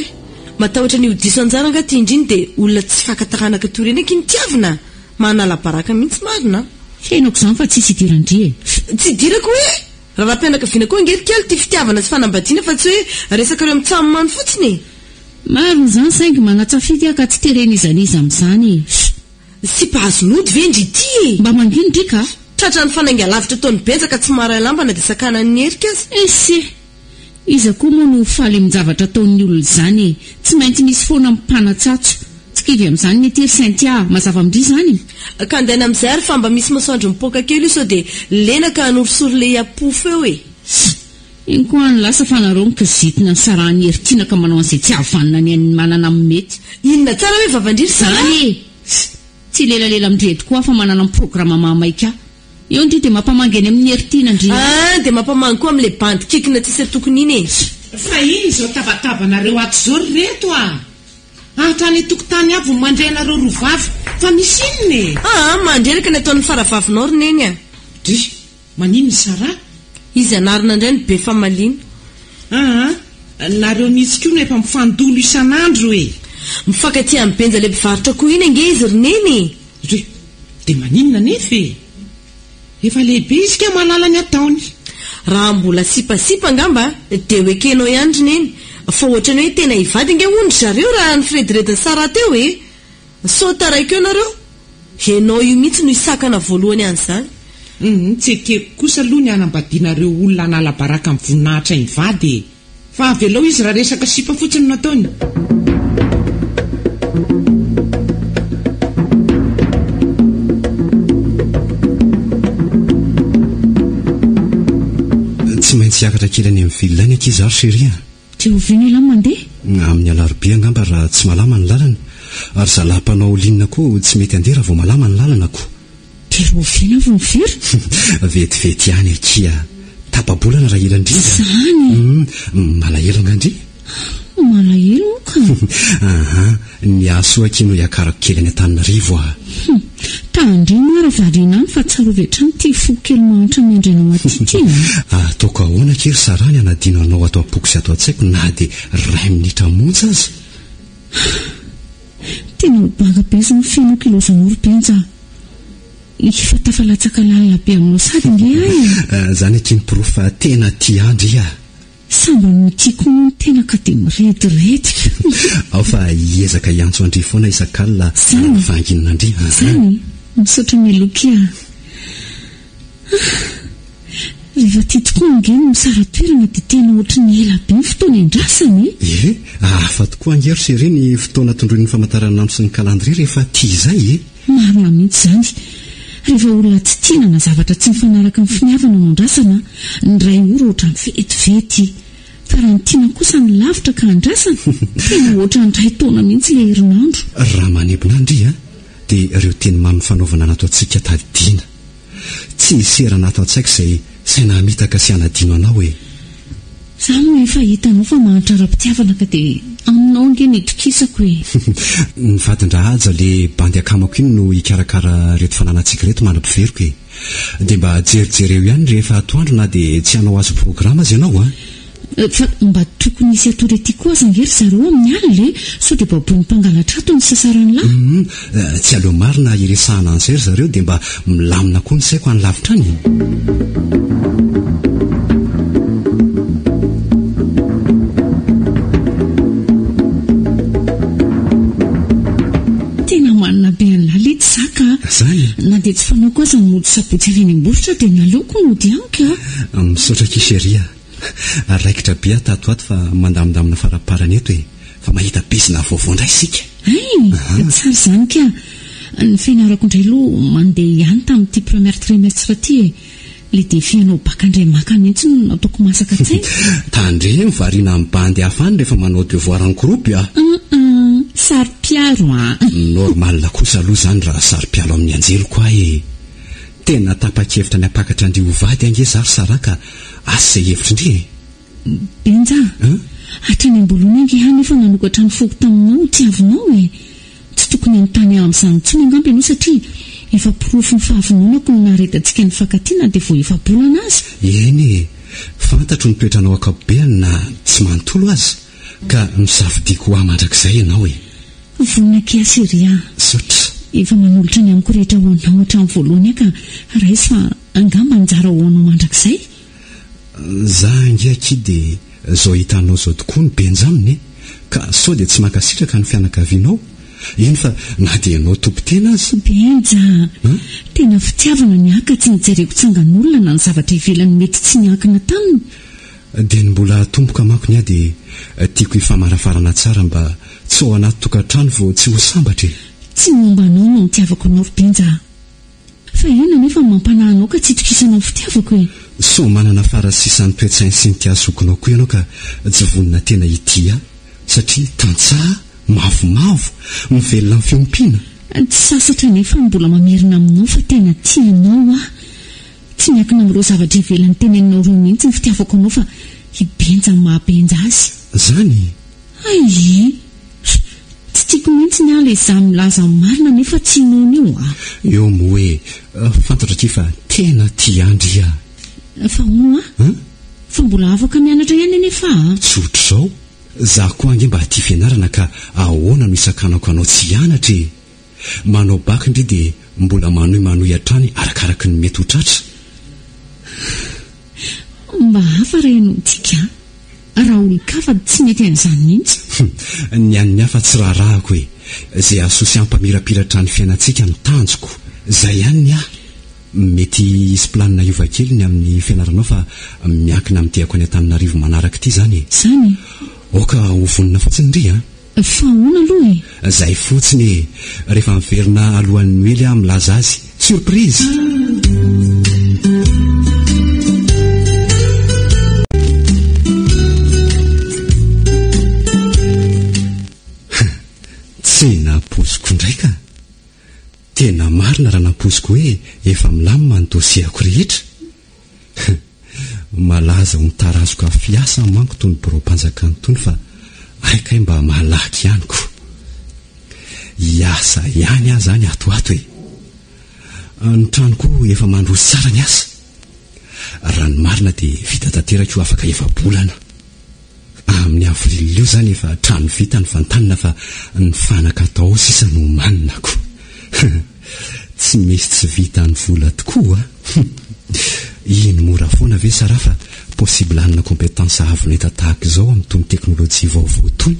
Matahotra ny ho diso anjara angaha ty ndry dia olona tsy faka taranaka toy ireny akia no tiavina? Manala baraka mihitsy marina an! Fiainako izany fa tsisy idiran-dry e! Tsy idirako hoe! Raharaham-pianakaviana koa ange ry kely ity fitiavana sy fanambadiana fa tsy hoe resakareo mitsam-mano fotsiny e! Marina izany saingy manatsafidy aho ka tsy teren'iza n'iza amin'izany e! Sipa azon'ody ve ndry ity e! Mba mangina ndry ka! Tratran'ny fanainga lavitra ataon'i Benja ka tsy maharay lamba na dia sakanan'ny herika aza. Ese! Iza koa moa no ho faly amin-javatra ataon'ny olona izany e! Tsy maintsy misy foana mpanatsatso. Tsy kivy amin'izany ny aty ry Cynthia a! Mazava amin-dry izany? Ka andeana amin'izay ary fa mba misy masoandro mipoaka kely io sao dia lena ka hanorisory le hiapofo eo e! Iny koa any lasa fa nareo no kizitina nisarahan'i Heritiana ka manao an'izay tsy hahavanona ny an'ny manana amin'ny mety. Inona tsara hoe vavan-dry ry Sarah? Zany e! Tsy hilelalela amin-dry eto koa aho fa manana ny programa mahamaika ahy. Eo ndry dia mampamangy any amin'i Heritiana ndry. Ah dia mampamangy koa amin'ilay bandy kikina tsisy atokony iny e! Fa inona izao tabatabanareo ato izao ry reto a! Hatrany an-tokotany avy no mandre anareo roa vavy fa misy inona e? Aa mandreraka ny ataon'ny faravavinao ry Neny a! Dry! Maninona i Sarah? Izy anarina indray no be famaliana. Aa, nareo mihitsy koa no efa mifandolo isan'andro e! Mifankatia amin'i Benja ilay mpivarotra akoho iny ange izy ry Neny e! Re, dia maninona anefa e? Efa lehibe izy ka mahalala ny ataony. Raha mbola sipasipa angamba dia ho ekenao ihany ry Neny, fa ohatran'ny hoe tena hivady ange hono ry zareo raha ny firediredin'i Sarah teo e! Sao taraiky eo nareo? Enao io mihitsy no hisakana voalohany an'izany. Humm tsy ekeko kosa aloha ny hanambadianareo olona hanala baraka ny voninahitra hivady e! Fa avelao izy raha resaka sipa fotsiny no ataony. Tsy maintsy hiakatra kely any amin'ny ville any akia izaho ry chérie a! Dia oviana ialahy mandeha? Amin'ny alarobia angamba raha tsy malama ny lalana. Ary zalahy mpanao ligne koa tsy mety handeha raha vao malama ny lalana ko. Dia rahoviana vao miverina? Vetivety ihany akia. Tapa-bolana raha ela indrindra. Izany e! Hum, malahelo angaha ndry? Malahelo moa ka. Aha, ny ahy soa akia no hiakarako kely any Antananarivo ah. Hum, tandremo ary variana any fa tsarovy hatrany ity fo kely mahantra miandry anao aty ity a. Ataoko ahoana akia ry Sarah ny hanadino anao ato am-poko sy ato an-tsaiko na dia iray minitra monja aza? Tena ho banga be izao ny fiainako ilaozanao ry Benja a! Efa tafalatsaka lalina be aminao sady nge aho e! Zany akia ny porofo fa tena tia ahy ndry a! Sambany mitia koa moa ny tena ka dia mirediretika. Ao fa hiezaka hiantso an-dry foana isak'alina Zany e! fahanginana an-dry a! Zany e! Misaotra Meloky a! Ah! Rehefa tia tokoa ange no misara-toerana dia tena ohatry ny ela be ny fotoana iandrasana e! Ie, hafa tokoa ange ry chérie ny fotoana tondroin'ny famataranandro sy ny calendrier rehefa tia izay e! Marina mihitsy izany. Rehefa olona tsy tiana na zavatra tsy mifanaraka amin'ny finiavana no andrasana, ny iray ora ohatran'ny vetivety. Fa raha ny tiana kosa no lavitra ka andrasana, tena ohatran'ny iray taona mihitsy ilay herinandro. Raha manembona an-dry a, dia ireo teny mamy fanaovana nataontsika tadidiana. Tsy hisy erana ato an-tsaiko izay saina hamitaka sy hanadino anao e! Za moa efa hitanao fa mahantra ara-pitiavana ka dia aminao ange no itokisako e! Ny vadin-dRahaja le bandy akamako iny no hikarakara ireto fananantsika ireto manam-piveriko e! Dia mba jerijereo ihany rehefa atoandro na dia tsy hanao azy ho programa aza ianao an! Fa mba tokony hisy hatory aty koa aza ange ry zareo amin'ny alina e! Sao dia baboin'ny mpangalatra ato ny sasaran'lah? Humm, tsy aleo marina hiresahana an'izay ry zareo dia mba milamina koa ny saiko any lavitra any e! Tena manina be an'lah letsy za ka! Zany e? Na dia tsy fanaoko aza ny mody sabotsy avy eny Ambositra dia naleoko nody amiko a! Misaotra akia chérie a! Raikitra be aho tato ato fa mandamindamina faraparany eto e! Fa mahita bizina vaovao indray isika. Hay! Tsara izany ka! Ny fianarako indray aloha mandeha ihany tamin'ity première trimestre ity e! Ilay défi hanao bac indray maka mihitsy no nataoko masaka an-tsaina. Tandremo variana amin'ny bandy hafa any rehefa manao devoir en groupe a! Hum saro-piaro an! Normal kosa aloha izany raha saro-piaro amin'ny anjeliko aho e! Tena tapa-kevitra ny hampakatra an-dry ho vady ange za ry Sarah ka asa izay hevitry ndry e! Benja a! Hatrany am-boalohany ange aho nefa nanokatra ny foko taminao ho tiavinao e! Tsy tokony hanontany ahy amin'izany intsony angamba ianao satria efa porofon'ny fahavononako ny naharetantsika nifankatia na dia vao efa-bolana aza. Eny e! Fantatro ny toetranao ankapobeany na tsy manontolo aza ka nosafidiako ho ahy mandrakizay ianao e! Vonona akia chérie a! Misaotra. Efa manolotra ny amiko rehetra ho anao hatramin'ny voalohany aho ka raiso fa angamba anjara ho anao mandrakizay. Za ange akia dia zao hitanao zao tokoa ny Benjamina e! Ka sao dia tsy mankasitraka ny fianakavianao? Eny fa na dia ianao tompon-tena aza. Benja a! Tena fitiavana ny ahy ka tsy nijereko tsangan'olona na ny zavatra ivelany mety tsy niankina taminy. Dia ny mbola hatomboka manko ny ahy dia tiako hifamarafarana tsara mba tsy ho ao anaty tokantrano vao tsy ho sambatra e! Tsy ny momba anao no nitiavako anao ry Benja a! Fa inona anefa no mampanahy anao ka tsy itokisanao ny fitiavako e? Sao manana fara sisan'ny toe-tsain'i Cynthia zokinao koa ianao ka tsy vonona tena hitia ahy satria tantsaha, mavomavo, mivelona amin'ny fiompiana? Tsy sasatra anefa ny mbola mamerina aminao fa tena tia anao aho. Tsy miankina amin'ireo zavatra ivelany teneninao ireo mihitsy ny fitiavako anao fa i Benja no maha Benja azy. Zany? Hay e! Tsy tiako mihitsy ny ahy ilay izaho milaza ny marina nefa tsy inoana io a! Eo moa e! Fantatro akia fa tena tia ahy ndry a! Fa hono a! Fa mbola afaka mianatra ihany anefa a! Tsy ohatr'izao, za koa ange mba tia fianarana ka ahoana no hisakanako anao tsy hianatra e! Manao bac ndry dia mbola manohy manohy hatrany arakaraky ny mety ho tratra. Mba hafa raha ianao tika a! Raha olon-kafa tsy mety an'izany mihitsy. Ny an'ny hafa tsy raharahako e! Izay hahasoa sy hampamirapiratra ny fiainantsika no tanjoko. Izay ihany ny ahy. Mety hisy planina hiova kely ny amin'ny fianaranao fa miankina amin'ny diako any Antananarivo manaraka ity izany e. Izany e? Aoka ho vonona fotsiny ndry a! Fa ahoana aloha e? Zay fotsiny e! Rehefa miverina alohan'ny Noely aho milaza azy. Surprise! Tsy nampoiziko indray ka! Tena marina raha nampoiziko hoe efa milamina ny dossier-ko rehetra. Malaza ho mitarazoka fiasa manko tony biraom-panjakana tony fa hay kay mba malaky ihany ko. Hiasa ihany aho zany ato ho ato e. Ny trano koa efa mandroso tsara ny asa. Raha ny marina dia vita tanteraka io afaka efa-bolana. Amin'ny avril io zany efa trano vita ny vantanina fa ny fanaka atao ao sisa no omanina ko. Tsy misy tsy vitan'ny vola tokoa a! Iny mora foana ve Sarah fa possible hanana compétence avo lenta tahaka izao amin'itony teknolojia vaovao itony?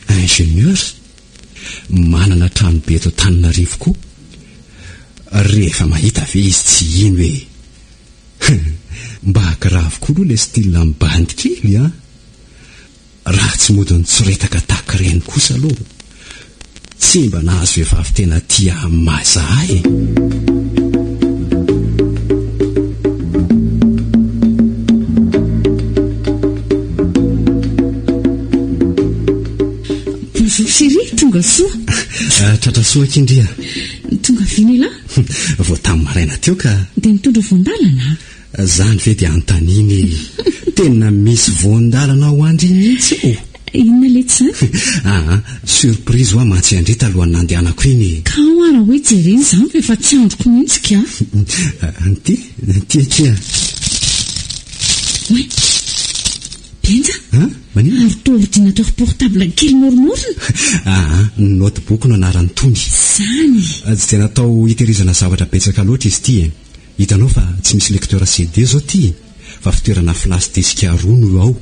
Ingénieur? Manana trano be eto Antananarivo koa? Rehefa mahita ve izy tsy hino e! Mba grave koa aloha le style am bandy kely an! Raha tsy mody nitsoretaka tahaka ireny kosa aloha tsy mba nahazo vehivavy tena tia ahy maza ahy e! Bonjour chérie, tonga soa. Tratra soa akia ndry a. Tonga vina elah? Vao tamin'ny maraina teo ka. Dia mitondra voan-dalana? Zany ve dia anontaniana e! Tena misy voan-dalana ho an-dry mihitsy eo! Inona letsy izany? Aa, surprise hoa mantsy an-dry talohan'ny nandehanako iny e! Ka hoa raha hoe jerena izany fa efa tsy andriko mihitsy ka! Anty, anty akia! Oay! Benja! An? Maninona? Ary toa ordinateur portable kely morimorina? Aa, notebook no anaran'itony. Izany! Tsy dia natao hitehirizana zavatra betsaka loatra izy ity e! Hitanao fa tsy misy lecteur CD zao ty fa fitoerana flash disque roa no ao.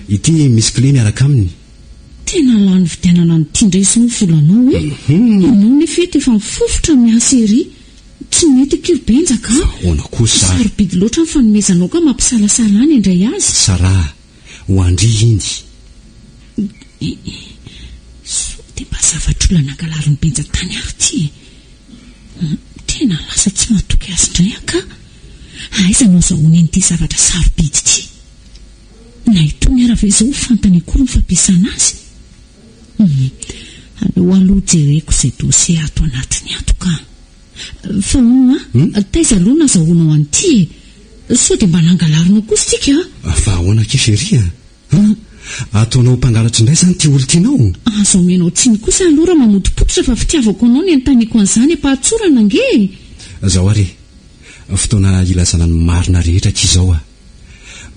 Ity misy clé miaraka aminy. Tena lany vidianana an'ity indray izao ny volanao e! Ianao nefa eto efa mifofotra miasa ery. Tsy mety akia ry Benja ka! Fa ahoana kosa ary? Sarobidy loatra ny fanomezanao ka mampisalasala ahy ny handray azy. Sarah, ho an-dry iny. Sao dia mba zavatr'olona nangalarin'i Benja tany ary ity e! Tena lasa tsy matoky azy indray aho ka! Aiza no azahoany an'ity zavatra sarobidy ity? Na itony ara ve izao ho fantany akory ny fampiasana azy? Hum, aleo aloha jereko izay dossier ato anatiny ato ka! Fa hono hoa, taiza aloha no azahoanao an'ity e? Sao dia mba nangalarinao kosa ity ka? Fa ahoana akia chérie a? An! Ataonao ho mpangalatra indray izany ity olon-tianao? Aza omenao tsiny kosa aloha raha mamotopototra fa fitiavako anao ny anontaniako an'izany am-pahatsorana ange e! Zao ary e! Fotoana hilazana ny marina rehetra akia izao a!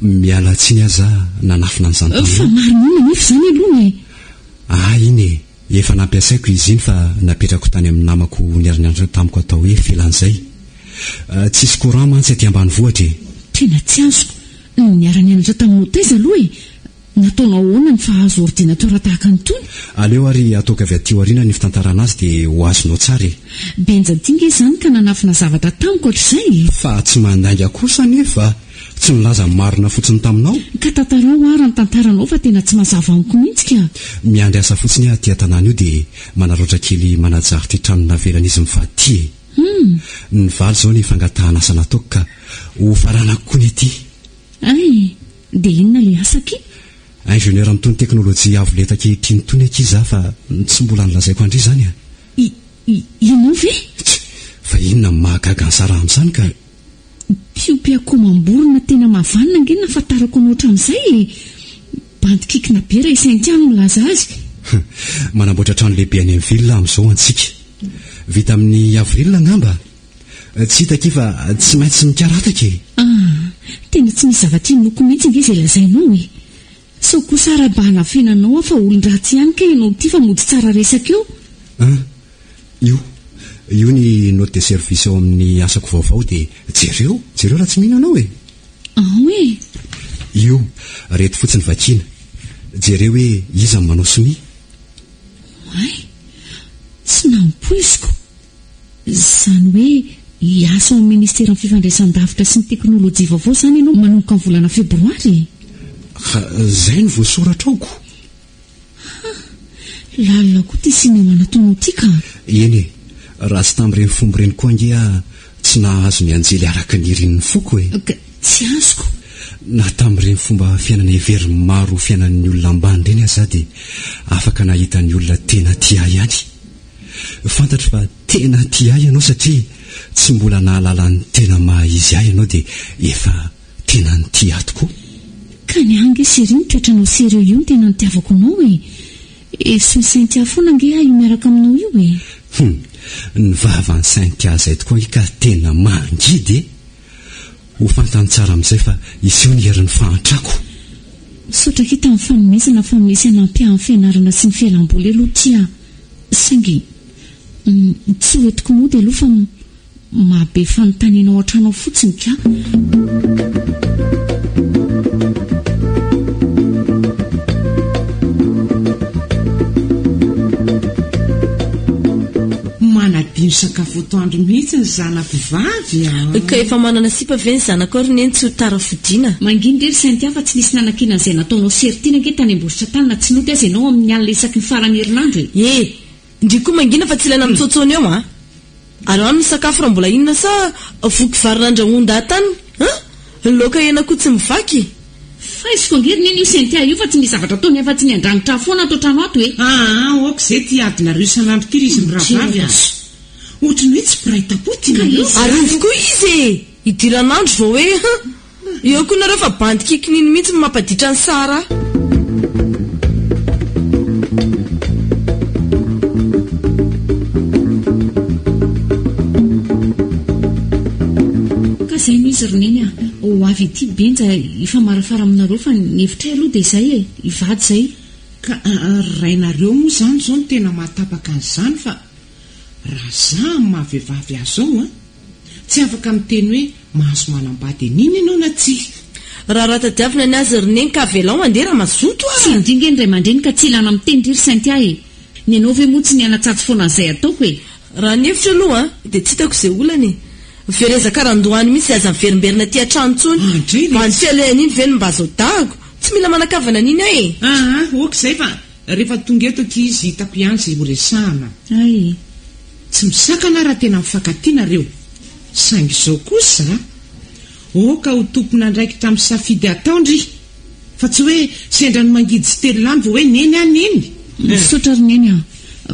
Miala tsiny aho za nanafina an'izany taminao. Fa marina inona anefa izany aloha e? Ahy iny e! Efa nampiasaiko izy iny fa napetrako tany amin'ny namako niara-nianatra tamiko atao hoe Felan'izay. Tsisy courant mantsy aty ambanivohitra e! Tena tsy azoko. Niara-nianatra taminao taiza aloha e? Nataonao ahoana ny fahazo ordinateur tahaka an'itony? Aleo ary ataoko avy aty aoriana ny fitantarana azy dia ho azonao tsara e! Benja ty nge izany ka nanafina zavatra tamiko hatrizay e! Fa tsy mandainga kosa anefa! Tsy nilaza ny marina fotsiny taminao? Ka tantarao ara ny tantaranao fa tena tsy mazava amiko mihitsy ka! Miandry asa fotsiny aho aty an-tanàna io dia manaraotra kely manajary ity trano navelan'izy mivady ity e! Hum! Nivaly izao ny fangatahana asa nataoko ka ho faranako koa ny aty. Hay! Dia inona ilay asa akia? Ingénieur amin'itony teknolojia avo lenta ankehitriny itony akia za fa tsy mbola nolazaiko an-dry izany a! I, i, ianao ve? Tsia! Fa inona no mahagaga an'i Sarah amin'izany ka? Mpiompy akoho amam-borona tena mahavanona ange no nahafantarako anao hatramin'izay e! Bandy kikina be raha i Cynthia no milaza azy. Manamboatra trano lehibe any amin'ny ville amin'izao antsika. Vita amin'ny avril angamba? Tsy hita akia fa tsy maintsy mikarataka e! Ah, tena tsy misy zavatra inoako mihitsy ange izay lazainao e! Sao kosa ary mba hanafenanao aho fa olon-dratsy ihany kay ianao ity fa mody tsara resaka eo? An! Io, io ny note de service ao amin'ny asako vaovao dia jereo, jereo raha tsy mino ianao e! Ao e! Io, reto fotsiny vakiana. Jereo hoe iza no manao sonia. Oay! Tsy nampoiziko. Izany hoe. Hiasa ao amin'ny Ministeran'ny Fifandraisan-davitra sy ny Teknolojia Vaovao izany ianao manomboka ny volana Febroary e? Ka izay no voasoratra ao ko! Ha! Lalina koa ity sinema nataonao ity ka! Eny e! Raha tsy tamin'ireny fomba ireny koa ange aho tsy nahazo ny anjely araka ny irin'ny foko e! Ka tsy azoko! Na tamin'ireny fomba fiainana heverin'ny maro ho fiainan'ny olona ambany ireny aza aho dia afaka nahita ny olona tena tia ahy ihany. Fantatro fa tena tia ahy ianao satria tsy mbola nahalala ny tena maha izy ahy ianao dia efa tena nitia ahy tokoa. Ka ny ahy ange chérie ny toetranao sérieux io no tena nitiavako anao e! Esoy Cynthia foana ange aho io miaraka aminao io e! Hum! Ny vavan'i Cynthia izay tokoa ange ka tena mangidy e! Ho fantany tsara amin'izay fa hiseho ny herin'ny fahantrako. Misaotra akia tamin'ny fanomezana fa misy hanampy ahy amin'ny fianarana sy ny fialam-boly aloha ity aho. Saingy tsy ho entiko mody aloha fa mahabe fanontaniana ao an-trano ao fotsiny ka. Manadino sakafo atoandro mihitsy ny zanako vavy a! Ka efa manana sipa ve ny zanakao ry neny tsy ho tara fodiana? Manginy re ry Cynthia fa tsy nisy nanakiana an'izay nataonao sertina ange tany Ambositra tany na tsy nody aza ianao amin'ny alina isaky ny faran'ny herinandro e! E! Ndry koa mangina fa tsy ilaina mitsoatsoana eo an! Ary any ny sakafo raha mbola inona sa voky vary nandrahoan-dahy tany an! Ny laoka hena koa tsy mivaky. Faiziko ange ry neny io Cynthia io fa tsy misy zavatra ataony afa-tsy ny handrangitra ahy foana ato an-trano ato e! Aa ok zay ty adinareo isan'andro ty ry izy mirahavavy a! Ohatry ny hoe tsy mpiray tampo ty nareo. Arovy koa izy e! Idiran'andro vao hoe han! Eo koa nareo fa bandy kikininy mihitsy no mampaditra an'i Sarah. Ka izay no izy ry Neny a! Ho avy ity Benja hifamarafara aminareo fa ny hevitray aloha dia izay e! Hivady izay. Ka ry rainareo moa izany izao no tena mahatapaka an'izany fa raha za amin'ny maha vehivavy ahy izao an! Tsy afaka miteny hoe mahazo manambady an'iny ianao na tsia. Raharaha tadiavina ny azy ry Neny ka avelao handeha raha mazoto a! Tsy dinga ny ray aman-dreny ka tsy ilana miteny ry ry Cynthia e! Ny anao ve moa tsy ny hanatsatso foana an'izay ataoko e! Raha ny hevitro aloha dia tsy hitako izay olana e! Vereza karandohany mihitsy dia aza miverimberina aty an-trano intsony. Andrey Mba ny letsy. fialehan'iny ve no mba zaodahako? Tsy mila manan-kavana an'iny aho e! Aa ok izay fa rehefa tonga eto akia izy hitako ihany izay horesahana. Hay. Tsy misakana raha tena mifankatia nareo. Saingy izao kosa, aoka ho tompon'andraikitra amin'ny safidy atao ndry! Fa tsy hoe sendra ny mangidy sy telolany vao hoe neny ah neny! Misaotra ry Neny a!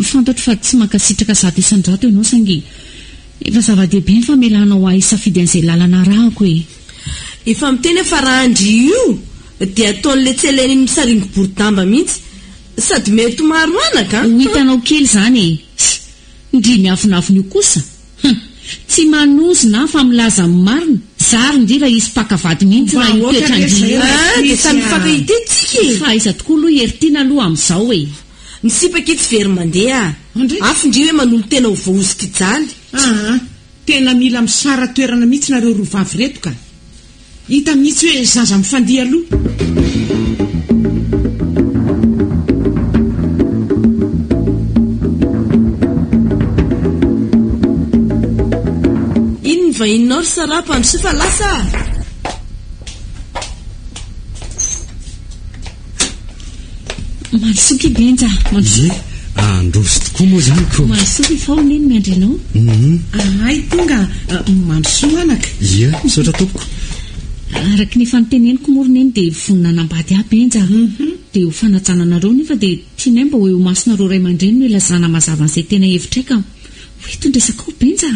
Fantatro fa tsy mankasitraka 100% ianao saingy efa zava-dehibe ny famelanao ahy hisafidy an'izay lalana arahako e! Efa miteny aho fa raha ndry io dia ataon'ilay tseleny iny misaringo boridamba mihitsy sady mety ho maro anaka an! Ho hitanao kely izany e! Ndry miavonavona io kosa! Hum! Tsy manozona aho fa milaza ny marina, zary ndry raha hisy mpaka vady mihitsy raha io Mba aoka re toetra-ndry zay io. Ah, dia rankizy samy a! mifankahitia tsika e! Fa aiza tokoa aloha i Heritiana aloha amin'izao e! Ny sipa akia tsy very mandeha a! Andry? Afo ndry hoe manolo-tena ho voahozon-kijaly. Aa! Tena mila misara toerana mihitsy nareo roa vavy reto ka! Hita mihitsy hoe zaza mifandihy aloha. Iny ny vahininao ry Sarah, mpandrosoa fa lasa a! Mandrosoa ki Benja, mandrosoa. Ie, handroso tokoa moa izany ko. Mandrosoa ry Fao, neny miandry anao. Hum. Ahay tonga, mandrosoa anaka. Ie, misaotra tompoko. Araka ny efa noteneniko moa ry neny dia vonona hanambady ahy Benja. Dia ho fanajana anareo nefa dia tianay mba ho eo imasonareo ray aman-dreny no ilazana mazava an'izay tena hevitray ka ho eto ny resakao Benja.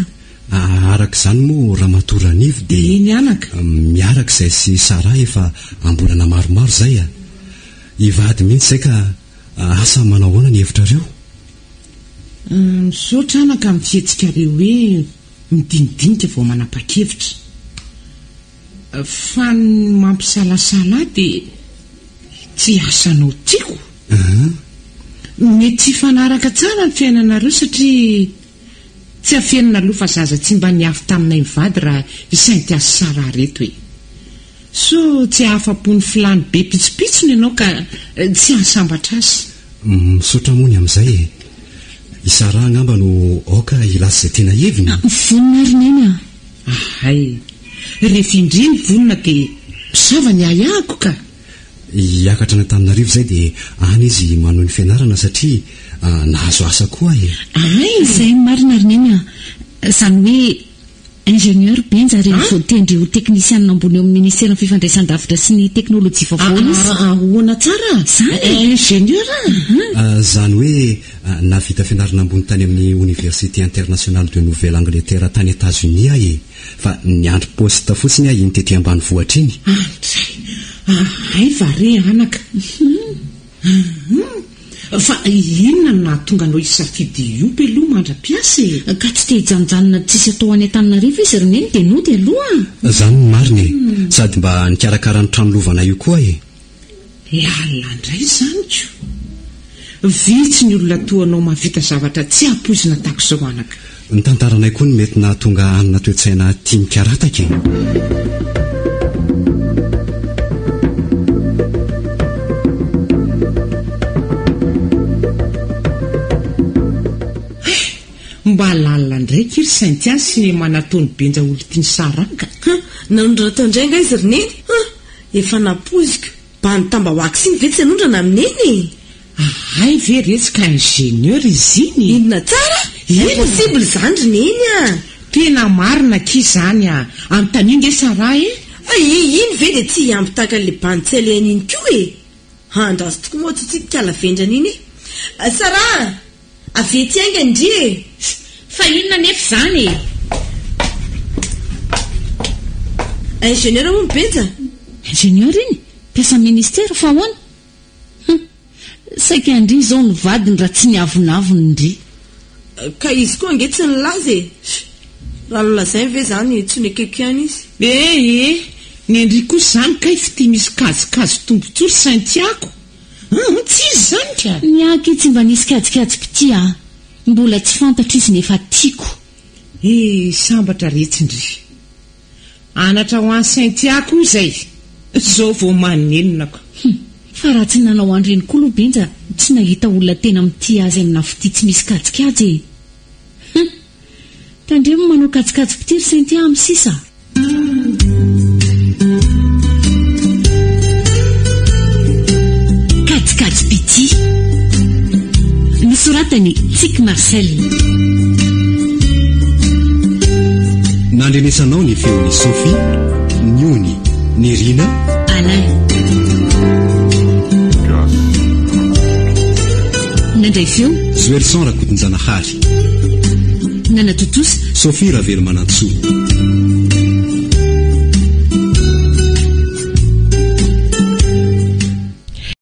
Araka izany moa Ramatoa Ranivo dia Eny anaka. miaraka izay sy Sarah efa am-bolana maromaro izay a! Hivady mihitsy izay ka asa manao ahoana ny hevitrareo? Misaotra anaka amin'ny fihetsikareo hoe midinidinika vao manapa-kevitra. Fa ny mampisalasala ahy dia tsy asanao tiako. Mety tsy hifanaraka tsara ny fiainanareo satria Tsy afenina aloha fa zaza tsy mba niafy taminay mivady raha i Cynthia sy Sarah reto e! Sao tsy hahafapo ny filàny be pitsopitsony ianao ka tsy hahasambatra azy. Misaotra moa ny amin'izay e! I Sarah angamba no aoka hilaza izay tena heviny. Vonona ry Neny a! Ahay. Rehefa indry ny vonona dia misava ny ahiahiko ka! Hiakatra any Antananarivo izay dia any izy manohy ny fianarana satria nahazo asa koa e! Ahay! Izay no marina ry Neny a! Izany hoe Ingénieur Benja ary voatendry ho teknisianina ambony eo amin'ny Ministeran'ny Fifandraisandavitra sy ny Teknolojia Vaovao izy. Ahoana tsara? Izany e! Ingénieur a! Izany hoe nahavita fianarana ambony tany amin'ny Université Internationale de Nouvelle Angleterre tany Etazonia aho e! Fa niandry poste fotsiny aho iny tety ambanivohitra iny. Andray! Ahay va re anaka? Hum! Fa inona no nahatonga anao hisafidy hiompy aloha mandra-piasa e? Ka tsy te hijanonjanona tsisy atao any Antananarivo izy ry Neny dia nody aloha. Zany no marina e! Sady mba nikarakara ny trano lovanay io koa e! Lalina indray izany ko! Vitsy ny olona toa anao mahavita zavatra tsy ampoizina tahaka izao anaka. Ny tantaranay koa no mety nahatonga hanana toe-tsaina tia mikarataka e! Hay! Mba lalina indray akia ry Cynthia ny sinema nataon'i Benja olon-tian'i Sarah ka! Huh! Nanondrana tao indray angaha izy ry Neny? Huh! Efa nampoiziko. Bandy tambawax iny ve tsy hanondrana amin'i Neny e? Ahay ve retsy ka ingénieur izy iny e? Inona tsara? Impossible izany ry Neny a! Tena marina akia izany a! Anontanio nge Sarah e! Fa iny ve dia tsy hiampy tahaka an'ilay bandy tsy alehany iny koa e? Andraso tokoa moa tsy kala vendrana iny e! Sarah a! Avia ety haingana ndry e! Fa inona anefa izany e? Ingénieur hono Benja? Ingénieur iny? Mpiasan'ny ministera? Fa ahoana? Hum! Saika ndry izao ny vadiny raha tsy niavonavona ndry. Ka izy koa ange tsy nilaza e! Raha nolazainy ve izany tsy nekeko ihany izy? Eh eh! Ny an-dry kosa izany kay fitia misy kajikajy tombotsoa ry Cynthia-ko! Hum! Tsy izy izany ka! Ny ahy akia tsy mba nisy kajikajim-pitia a! Mbola tsy fantatro izy nefa tiako. Eh! Sambatra retsy ndry! Anatra ho an'i Cynthia koa izay! Zao vao manenina ko! Hum! Fa raha tsy nanao an'ireny koa aloha Benja tsy nahita olona tena mitia azy amina fitia tsy misy kajikajy e! Hum! Tandremo manao kajikajim-pitia ry Cynthia amin'ny sisa a! Kajikajim-pitia. Nosoratan'i Tsiky Marcel. Nandrenesanao ny feon'i Sophie, Niony, Nirina, Alain. Nandray feo. Zoelson Rakotonjanahary. Nanatontosa. Sophie Ravelomanantsoa.